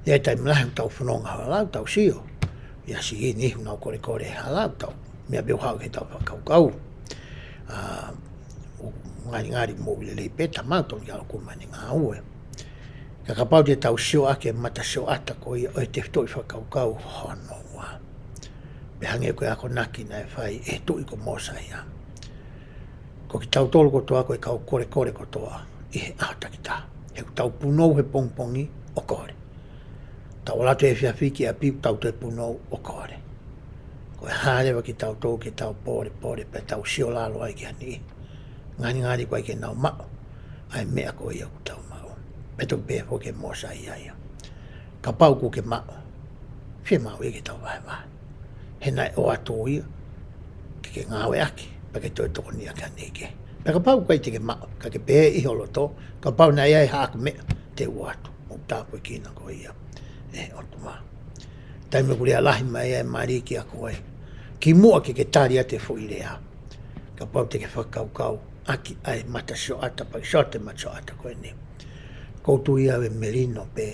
ʻI ai e taimi lahi ʻoku tau fononga he hala ʻo tau sio, ʻi ai e siʻi niʻihi ʻoku nau kolekole he hala ʻo tau, meʻa pē ʻoku haʻu ki heʻetau fakakaukau. ʻA, ʻoku ngalingali moʻui lelei pē, tā mautolu ia ʻoku mani ngāue. Ka kapau te tau sio ʻaki e matasioʻata ko ia ʻo e tefitoʻi fakakaukau hono ua, pea hangē ko e akonaki naʻe fai ʻe he tuʻi ko Mōsaia, ko kitautolu kotoa ko e kau kolekole kotoa ʻi he ʻaho takitaha. He ʻoku tau punou he pongipongi ʻo kole. Tau ʻalu atu he efiafi ki ʻapi ʻoku tau toe punou ʻo kole. Ko e hā leva kitautolu ke tau pōlepole pea tau sio lalo ai ki ha niʻihi, ngalingali ʻoku ʻikai ke nau maʻu ʻa e meʻa ko ia ʻoku tau maʻu. Pea toki pehē foki ʻe Mōsaia ia, kapau ʻoku ke maʻu, fiemaʻu ia ke tau vahevahe. He naʻe ʻoatu ia ke ke ngāueʻaki, pea ke toe tokoniʻaki ha niʻihi kehe. Pea kapau ʻoku ʻikai te ke maʻu, ka ke pehē ʻi ho loto, kapau naʻe ʻi ai haʻaku meʻa te u ʻoatu, ʻoku tāpuekina koe ia ʻe he ʻOtua. Taimi ʻoku lea lahi mai ai e mali kiate koe, kimuʻa ke ke tali atu e foʻi lea, Kapau te ke fakakaukau ʻaki ʻa e matasioʻata, pakishote matasioʻata ko eni. ʻOku ou tui au ʻe melino pē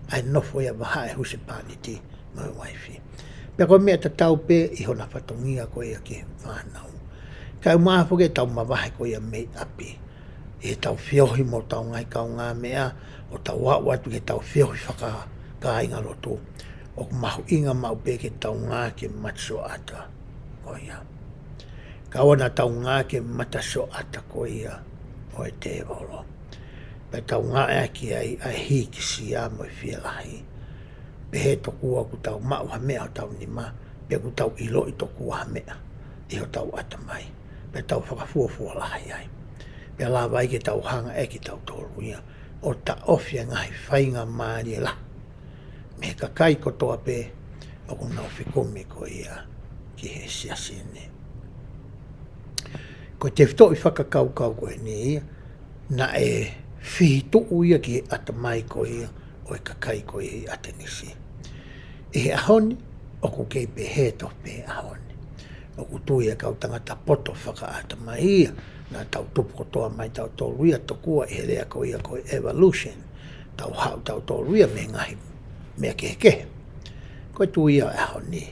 ʻa e nofo ia vahaʻa e husepāniti mo e uaifi. Pea ko e meʻa tatau pē ʻi hona fatongia ko ia ki he fānau. Kae ʻumaʻā foki ʻetau mavahe ko ia mei ʻapi, ʻi heʻetau feohi mo hotau ngaahi kaungāmeʻa, ʻo tau aʻu atu ki heʻetau feohi fakakāingalotu, ʻoku mahuʻinga maʻu pē ke tau ngāueʻaki e matasioʻata ko ia. Ka ʻoua naʻa tau ngāueʻaki e matasioʻata ko ia ʻo e tēvolo, pea tau ngāueʻaki ai ʻa e hīkisia mo e fielahi. Pehē tokua ʻoku tau maʻu ha meʻa ʻi hotau nima, pe ʻoku tau ʻiloʻi tokua ha meʻa ʻi hotau ʻatamai, pea tau fakafuofua lahi ai. Pea lava ai ke tau hanga ʻe kitautolu ia ʻo taʻofi e ngaahi faingamālie lahi mei he kakai kotoa pē ʻoku nau fekumi ko ia ki he siasi ni. Ko e tefitoʻi fakakaukau ko eni ia, naʻe fihituʻu ia ki he ʻatamai ko ia ʻo e kakai ko ia ʻi ʻAtenisi. ʻI he ʻaho ni, ʻoku kei pehē tofu pē ʻaho ni. ʻOku tui e kau tangata poto fakaʻatamai ia, naʻa tau tupu kotoa mai tautolu ia tokua ʻi he lea ko ia ko e evolution. Tau haʻu tautolu ia mei he ngaahi meʻa kehekehe. Ko e tui ia ʻo e ʻaho ni,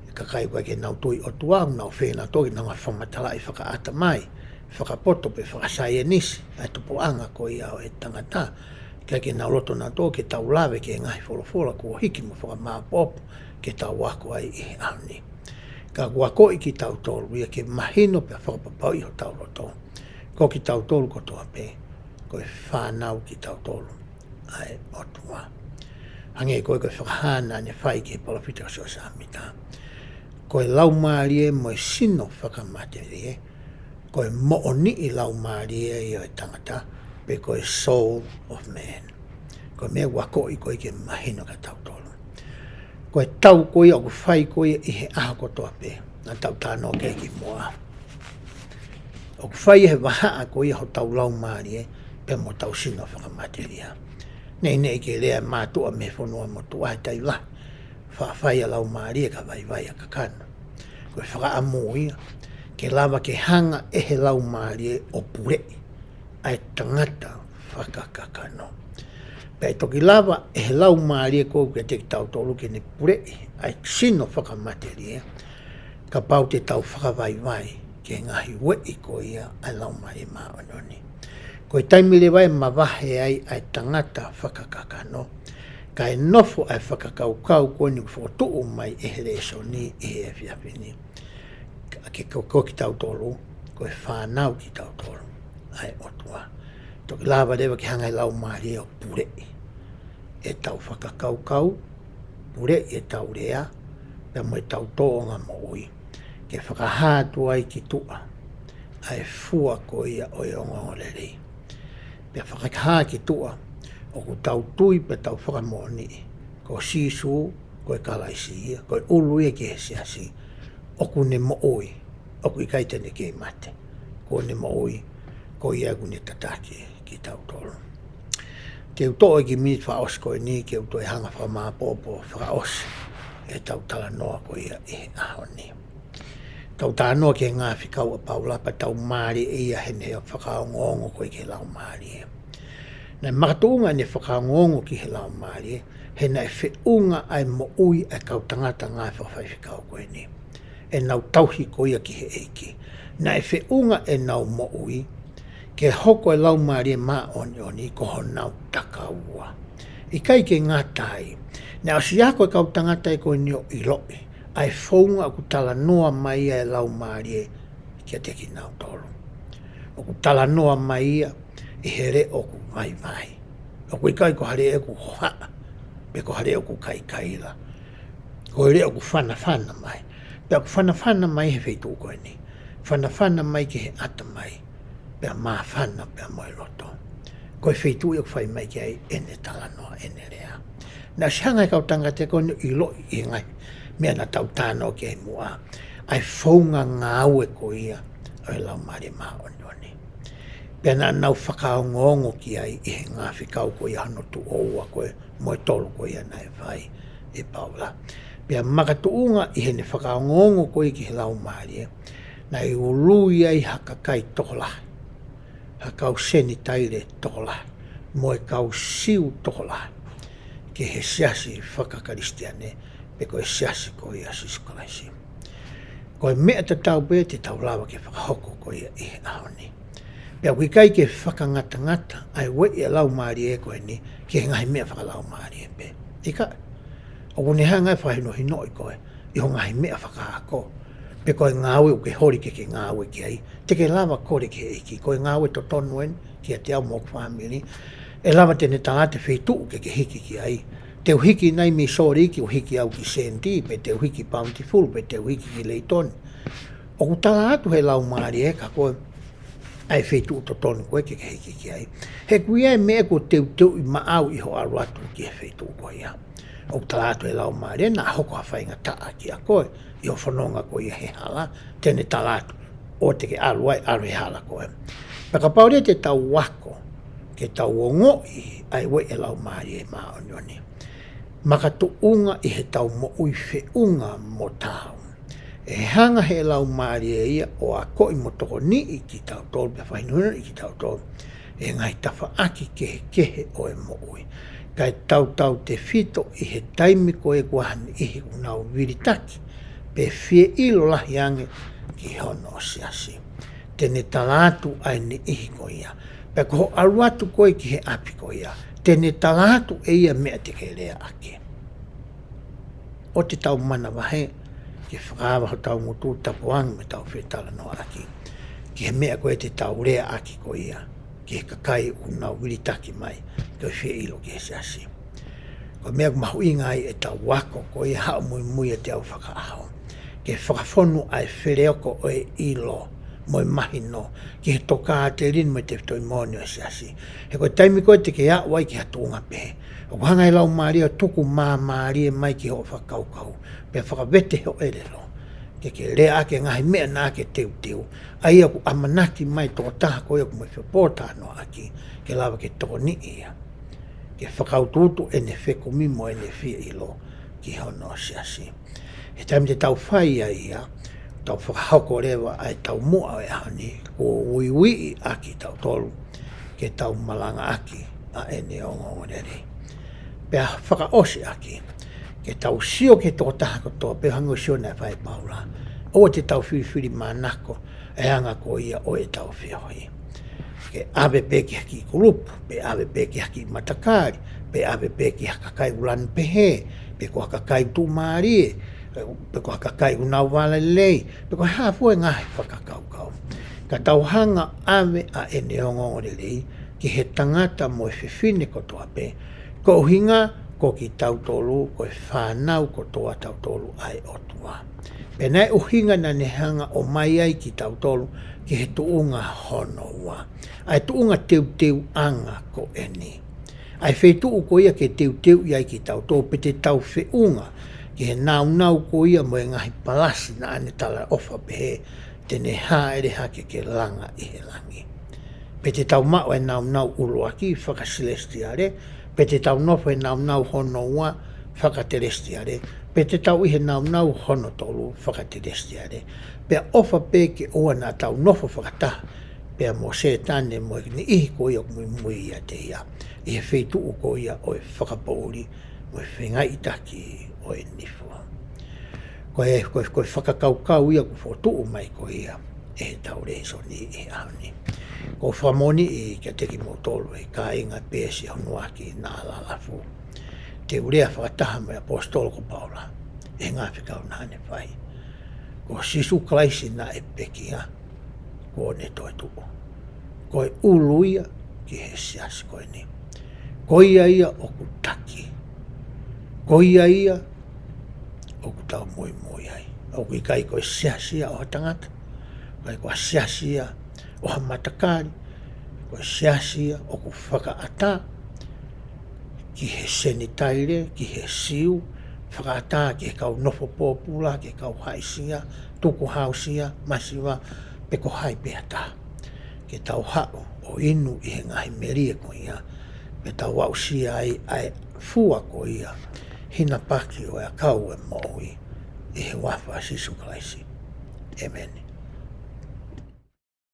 e kakai ʻoku ʻikai ke nau tui ʻOtua, ʻoku nau feinga ʻo toki nau ngaahi fakamatalaʻi fakaʻatamai, fakapoto pe fakasaienisi ʻa e tupuʻanga ko ia ʻo e tangata. ʻIkai ke nau loto nautolu ke tau lave ki he ngaahi folofola kuo hiki mo fakamāʻopoʻopo ke tau ako ai ʻi he ʻaho ni. Ka ʻoku akoʻi kitautolu ia ke mahino pea fakapapauʻi hotau loto, ko kitautolu kotoa pē, ko e fānau kitautolu ʻa e ʻOtua. Hangē ko e, ko e fakahā naʻa ne fai ki he palōfita ko Siosefa Sāmita. Ko e laumālie mo e sino fakamatelie, ko e moʻoniʻi laumālie ia ʻo e tangata, pe ko e soul of man. Ko e meʻa ʻoku akoʻi ko ia ke mahino kia tautolu. Ko e tau ko ia ʻoku fai ko ia ʻi he ʻaho kotoa pē, naʻa tau talanoa ki ai kimuʻa. ʻOku fai he vahaʻa ko ia hotau laumālie pea mo hotau sino fakamatelie. Neʻineʻi ke lea e mātuʻa mei he fonua motuʻa he taimi lahi, faʻa fai ʻa e laumālie ka vaivai ʻa e kakano. Ko e fakaʻamu ia ke lava ke hanga ʻe he laumālie ʻo puleʻi ʻa e tangata fakakakano. Pea ʻe toki lava ʻe he laumālie ko ia kiate kitautolu ke ne puleʻi ʻa e sino fakamatelie, kapau te tau fakavaivai ki he ngaahi ueʻi ko ia ʻa e Laumālie Māʻoniʻoni. Ko e taimi leva ʻe mavahe ai ʻa e tangata fakakakano, kae nofo ʻa e fakakaukau ko eni ʻoku fokotuʻu mai ʻe he lēsoni ʻi he efiafi ni, ke ko, ko kitautolu, ko e fānau kitautolu ʻa e ʻOtua. Toki lava leva ke hanga ʻe he laumālie ʻo puleʻi ʻetau fakakaukau, puleʻi ʻetau lea, pea mo ʻetau tōʻonga moʻui, ke fakahā atu ai ki tuʻa ʻa e fua ko ia ʻo e ongoongolelei. Pea fakahā ki tuʻa ʻoku tau tui pea tau fakamoʻoniʻi ko Sīsū, ko e Kalaisi ia, ko e ʻulu ia ki he siasi, ʻoku ne moʻui, ʻoku ʻikai te ne kei mate. Kuo ne moʻui, ko ia ʻoku ne tataki kitautolu. Ke u toʻo e kiʻi miniti fakaʻosi ko eni ke u toe hanga ʻo fakamāʻopoʻopo fakaʻosi ʻetau talanoa ko ia ʻi he ʻaho ni. Tau talanoa ki he ngaahi fekau ʻa Paula pea tau mālieʻia heʻene fakaongoongo ko ia ki he laumālie. Naʻe makatuʻunga ʻene fakaongoongo ki he laumālie, he naʻe feʻunga ʻa e moʻui ʻa e kau tangata ngāue fakafaifekau ko eni, ʻenau tauhi ko ia ki he ʻEiki. Naʻe feʻunga ʻenau moʻui ke hoko e Laumālie Māʻoniʻoni ko honau takaua. ʻIkai ke ngata ai, naʻe ʻosi ako e kau tangata ē ko eni ʻo ʻiloʻi ʻa e founga ʻoku talanoa mai ai e laumālie kiate kinautolu. ʻOku talanoa mai ia ʻi he leʻo ʻoku vaivai. ʻOku ʻikai ko ha leʻo ʻoku hohaʻa, pe ko ha leʻo ʻoku kaikaila. Ko e leʻo ʻoku fanafana mai. Pea ʻoku fanafana mai he feituʻu ko eni. Fanafana mai ki he ʻatamai, pea māfana pea mo e loto. Ko e feituʻu ia ʻoku fai mai ki ai ʻene talanoa, ʻene lea. Naʻe ʻosi hanga ʻe he kau tangata ko eni ʻo ʻiloʻi ʻi he ngaahi meʻa naʻa tau talanoa ki ai muʻa, ʻa e founga ngāue ko ia ʻo e Laumālie Māʻoniʻoni. Pea naʻa nau fakaongoongo ki ai ʻi he ngaahi fekau ko ia hono tuʻo ua ko ē mo e tolu ko ia naʻe fai ʻe Paula. Pea makatuʻunga ʻi heʻene fakaongoongo ko ia ki he laumālie, Naʻe ului ai ha kakai tokolahi, ha kau Senitaile tokolahi, mo e kau Siu tokolahi, ki he siasi faka-Kalisitiane, pe ko e siasi ko ia ʻo Sīsū Kalaisi. Ko e meʻa tatau pē te tau lava ke fakahoko ko ia ʻi he ʻaho ni. Pea ʻoku ʻikai ke fakangatangata ʻa e ueʻi ʻa e Laumālie ko eni ki he ngaahi meʻa fakalaumālie pē. ʻIkai, ʻoku ne hanga ʻo fakahinohinoʻi koe ʻi hoʻo ngaahi meʻa fakaako, pe ko e ngāue ʻoku ke holi ke ke ngāue ki ai, te ke lava kole ki he ʻEiki, ko e ngāue totonu eni kiate au mo hoku fāmili. ʻE lava te ne tala atu e feituʻu ke ke hiki ki ai. Te u hiki nai mei Sōliki ʻo hiki au ki Sandy, pe te u hiki Bountiful, pe te u hiki ki Layton. ʻOku tala atu ʻe he Laumālie kia koe ʻa e feituʻu totonu ko ē ke ke hiki ki ai. He ʻoku ʻi ai e meʻa ʻoku teuteuʻi maʻau ʻi hoʻo ʻalu atu ki he feituʻu ko ia. ʻOku tala atu ʻe he Laumālie naʻa hoko ha faingataʻa kia koe ʻi hoʻo fononga ko ia he hala, te ne tala atu ʻoua te ke ʻalu ai, ʻalu he hala ko ē. Pea kapau leva te tau ako ke tau ongoʻi ʻa e ueʻi ʻa e Laumālie Māʻoniʻoni, makatuʻunga ʻi heʻetau moʻui feʻunga mo taau, ʻe hanga ʻe he Laumālie ia ʻo akoʻi mo tokoniʻi kitautolu, pea fakahinohinoʻi kitautolu ʻi he ngaahi tafaʻaki kehekehe ʻo e moʻui, kae tautautefito ʻi he taimi ko ē kuo ʻi ai ha niʻihi ʻoku nau vilitaki pe fie ʻilo lahi ange ki hono siasi. Te ne tala atu ʻa e niʻihi ko ia. Pea ko hoʻo ʻalu atu ko ē ki he ʻapi ko ia, te ne tala atu ʻe ia e meʻa te ke leaʻaki. ʻOua te tau manavahē ke fakaava hotau ngutu, tapu ange mo ʻetau fetalanoaʻaki ki he meʻa ko ē te tau leaʻaki ko ia ki he kakai ʻoku nau vilitaki mai ke fie ʻilo ki he siasi. Ko e meʻa ʻoku mahuʻinga ai ʻetau ako ko ia, haʻu muimui ʻiate au fakaʻaho, ke fakafonu ʻa e feleoko ʻo e ʻilo mo e mahino ki he tokāteline mo e tefitoʻi moʻoni ʻo e siasi. He ko e taimi ko ē te ke aʻu ai ki ha tuʻunga pehē, ʻoku hanga ʻe he Laumālie ʻo tuku māmālie mai ki hoʻo fakakaukau, pea fakavete hoʻo ʻelelo ke ke leaʻaki e ngaahi meʻa naʻa ke teuteu, ʻa ia ʻoku ʻamanaki mai tokotaha ko ia ʻoku mo e fepōtalanoaʻaki ke lava ke tokoniʻi ia ke fakautuutu ʻene fekumi mo ʻene fie ʻilo ki hono siasi. He taimi te tau fai ai ia, tau fakahoko leva ʻa e taumuʻa ʻo e ʻaho ni, kuo uiuiʻi ʻaki kitautolu ke tau malangaʻaki ʻa ʻene ongoongolelei. Pea fakaʻosi ʻaki, ke tau sio ki he tokotaha kotoa pē hangē ko e sio naʻe fai ʻe Paula. ʻOua te tau filifilimānako e anga ko ia ʻo ʻetau feohi. Ke ʻave pē ki ha kiʻi kulupu, pe ʻave pē ki ha kiʻi matakali, pe ʻave pē ki ha kakai ʻoku lanu pehē, pe ko ha kakai ʻoku tuʻumālie, pe ko ha kakai ʻoku nau vala lelei, pe ko e hā fua e ngaahi fakakaukau. Ka tau hanga ʻo ʻave ʻa ʻene ongoongolelei ki he tangata mo e fefine kotoa pē, ko e ʻuhinga ko kitautolu ko e fānau kotoa tautolu ʻa e ʻOtua. Pea naʻe ʻuhinga naʻa ne hanga ʻo ʻomai ai kitautolu ki he tuʻunga hono ua, ʻa e tuʻunga teuteuʻanga ko eni, ʻa e feituʻu ko ia ke teuteuʻi ai kitautolu, pe te tau feʻunga ki he nāunau ko ia mo e ngaahi palasi naʻa ne talaʻofa pehē te ne hāʻele hake ke langa ʻi he langi. Pe te tau maʻu e nāunau ʻuluaki fakasilesitiale, pe te tau nofo he nāunau hono ua fakatelesitiale, pe te tau ʻi he nāunau hono tolu fakatelesitiale. Pea ʻofa pē ke ʻoua naʻa tau nofo fakataha pea mo Sētane mo e niʻihi ko ia ʻoku muimui ʻiate ia, ʻi he feituʻu ko ia ʻo e fakapoʻuli mo e fengaiʻitaki ʻo e nifo. Ko e, ko e, ko e fakakaukau ia ʻoku fokotuʻu mai ko ia ʻe heʻetau lēsoni ʻi he ʻaho ni. ʻOku ou fakamoʻoniʻi kiate kimoutolu ʻe kāinga Peesi ʻa Hunuaki Naʻa Lalafu, te u lea fakataha mo e ʻaposetolo ko Paula ʻi he ngaahi fekau naʻa ne fai. Ko Sīsū Kalaisi naʻe pekia, kuo ne toetuʻu. Ko e ʻulu ia ki he siasi ko eni. Ko ia ia ʻoku taki. Ko ia ia ʻoku tau muimui ai. ʻOku ʻikai ko e siasi ia ʻo ha tangata, ʻikai ko ha siasi ia ʻo ha matakali, ko e siasi ia ʻoku fakaʻatā ki he Senitaile, ki he Siu, fakaʻatā ki he kau nofo pōpula, ki he kau haʻisia, tukuhāusia, masiva, pe ko hai pē ha taha. Ke tau haʻu ʻo inu ʻi he ngaahi melie ko ia, pea tau aʻusia ai ʻa e fua ko ia, hinapaki ʻo e ʻakau ʻo e moʻui, ʻi he huafa ʻo Sīsū Kalaisi. ʻĒmeni.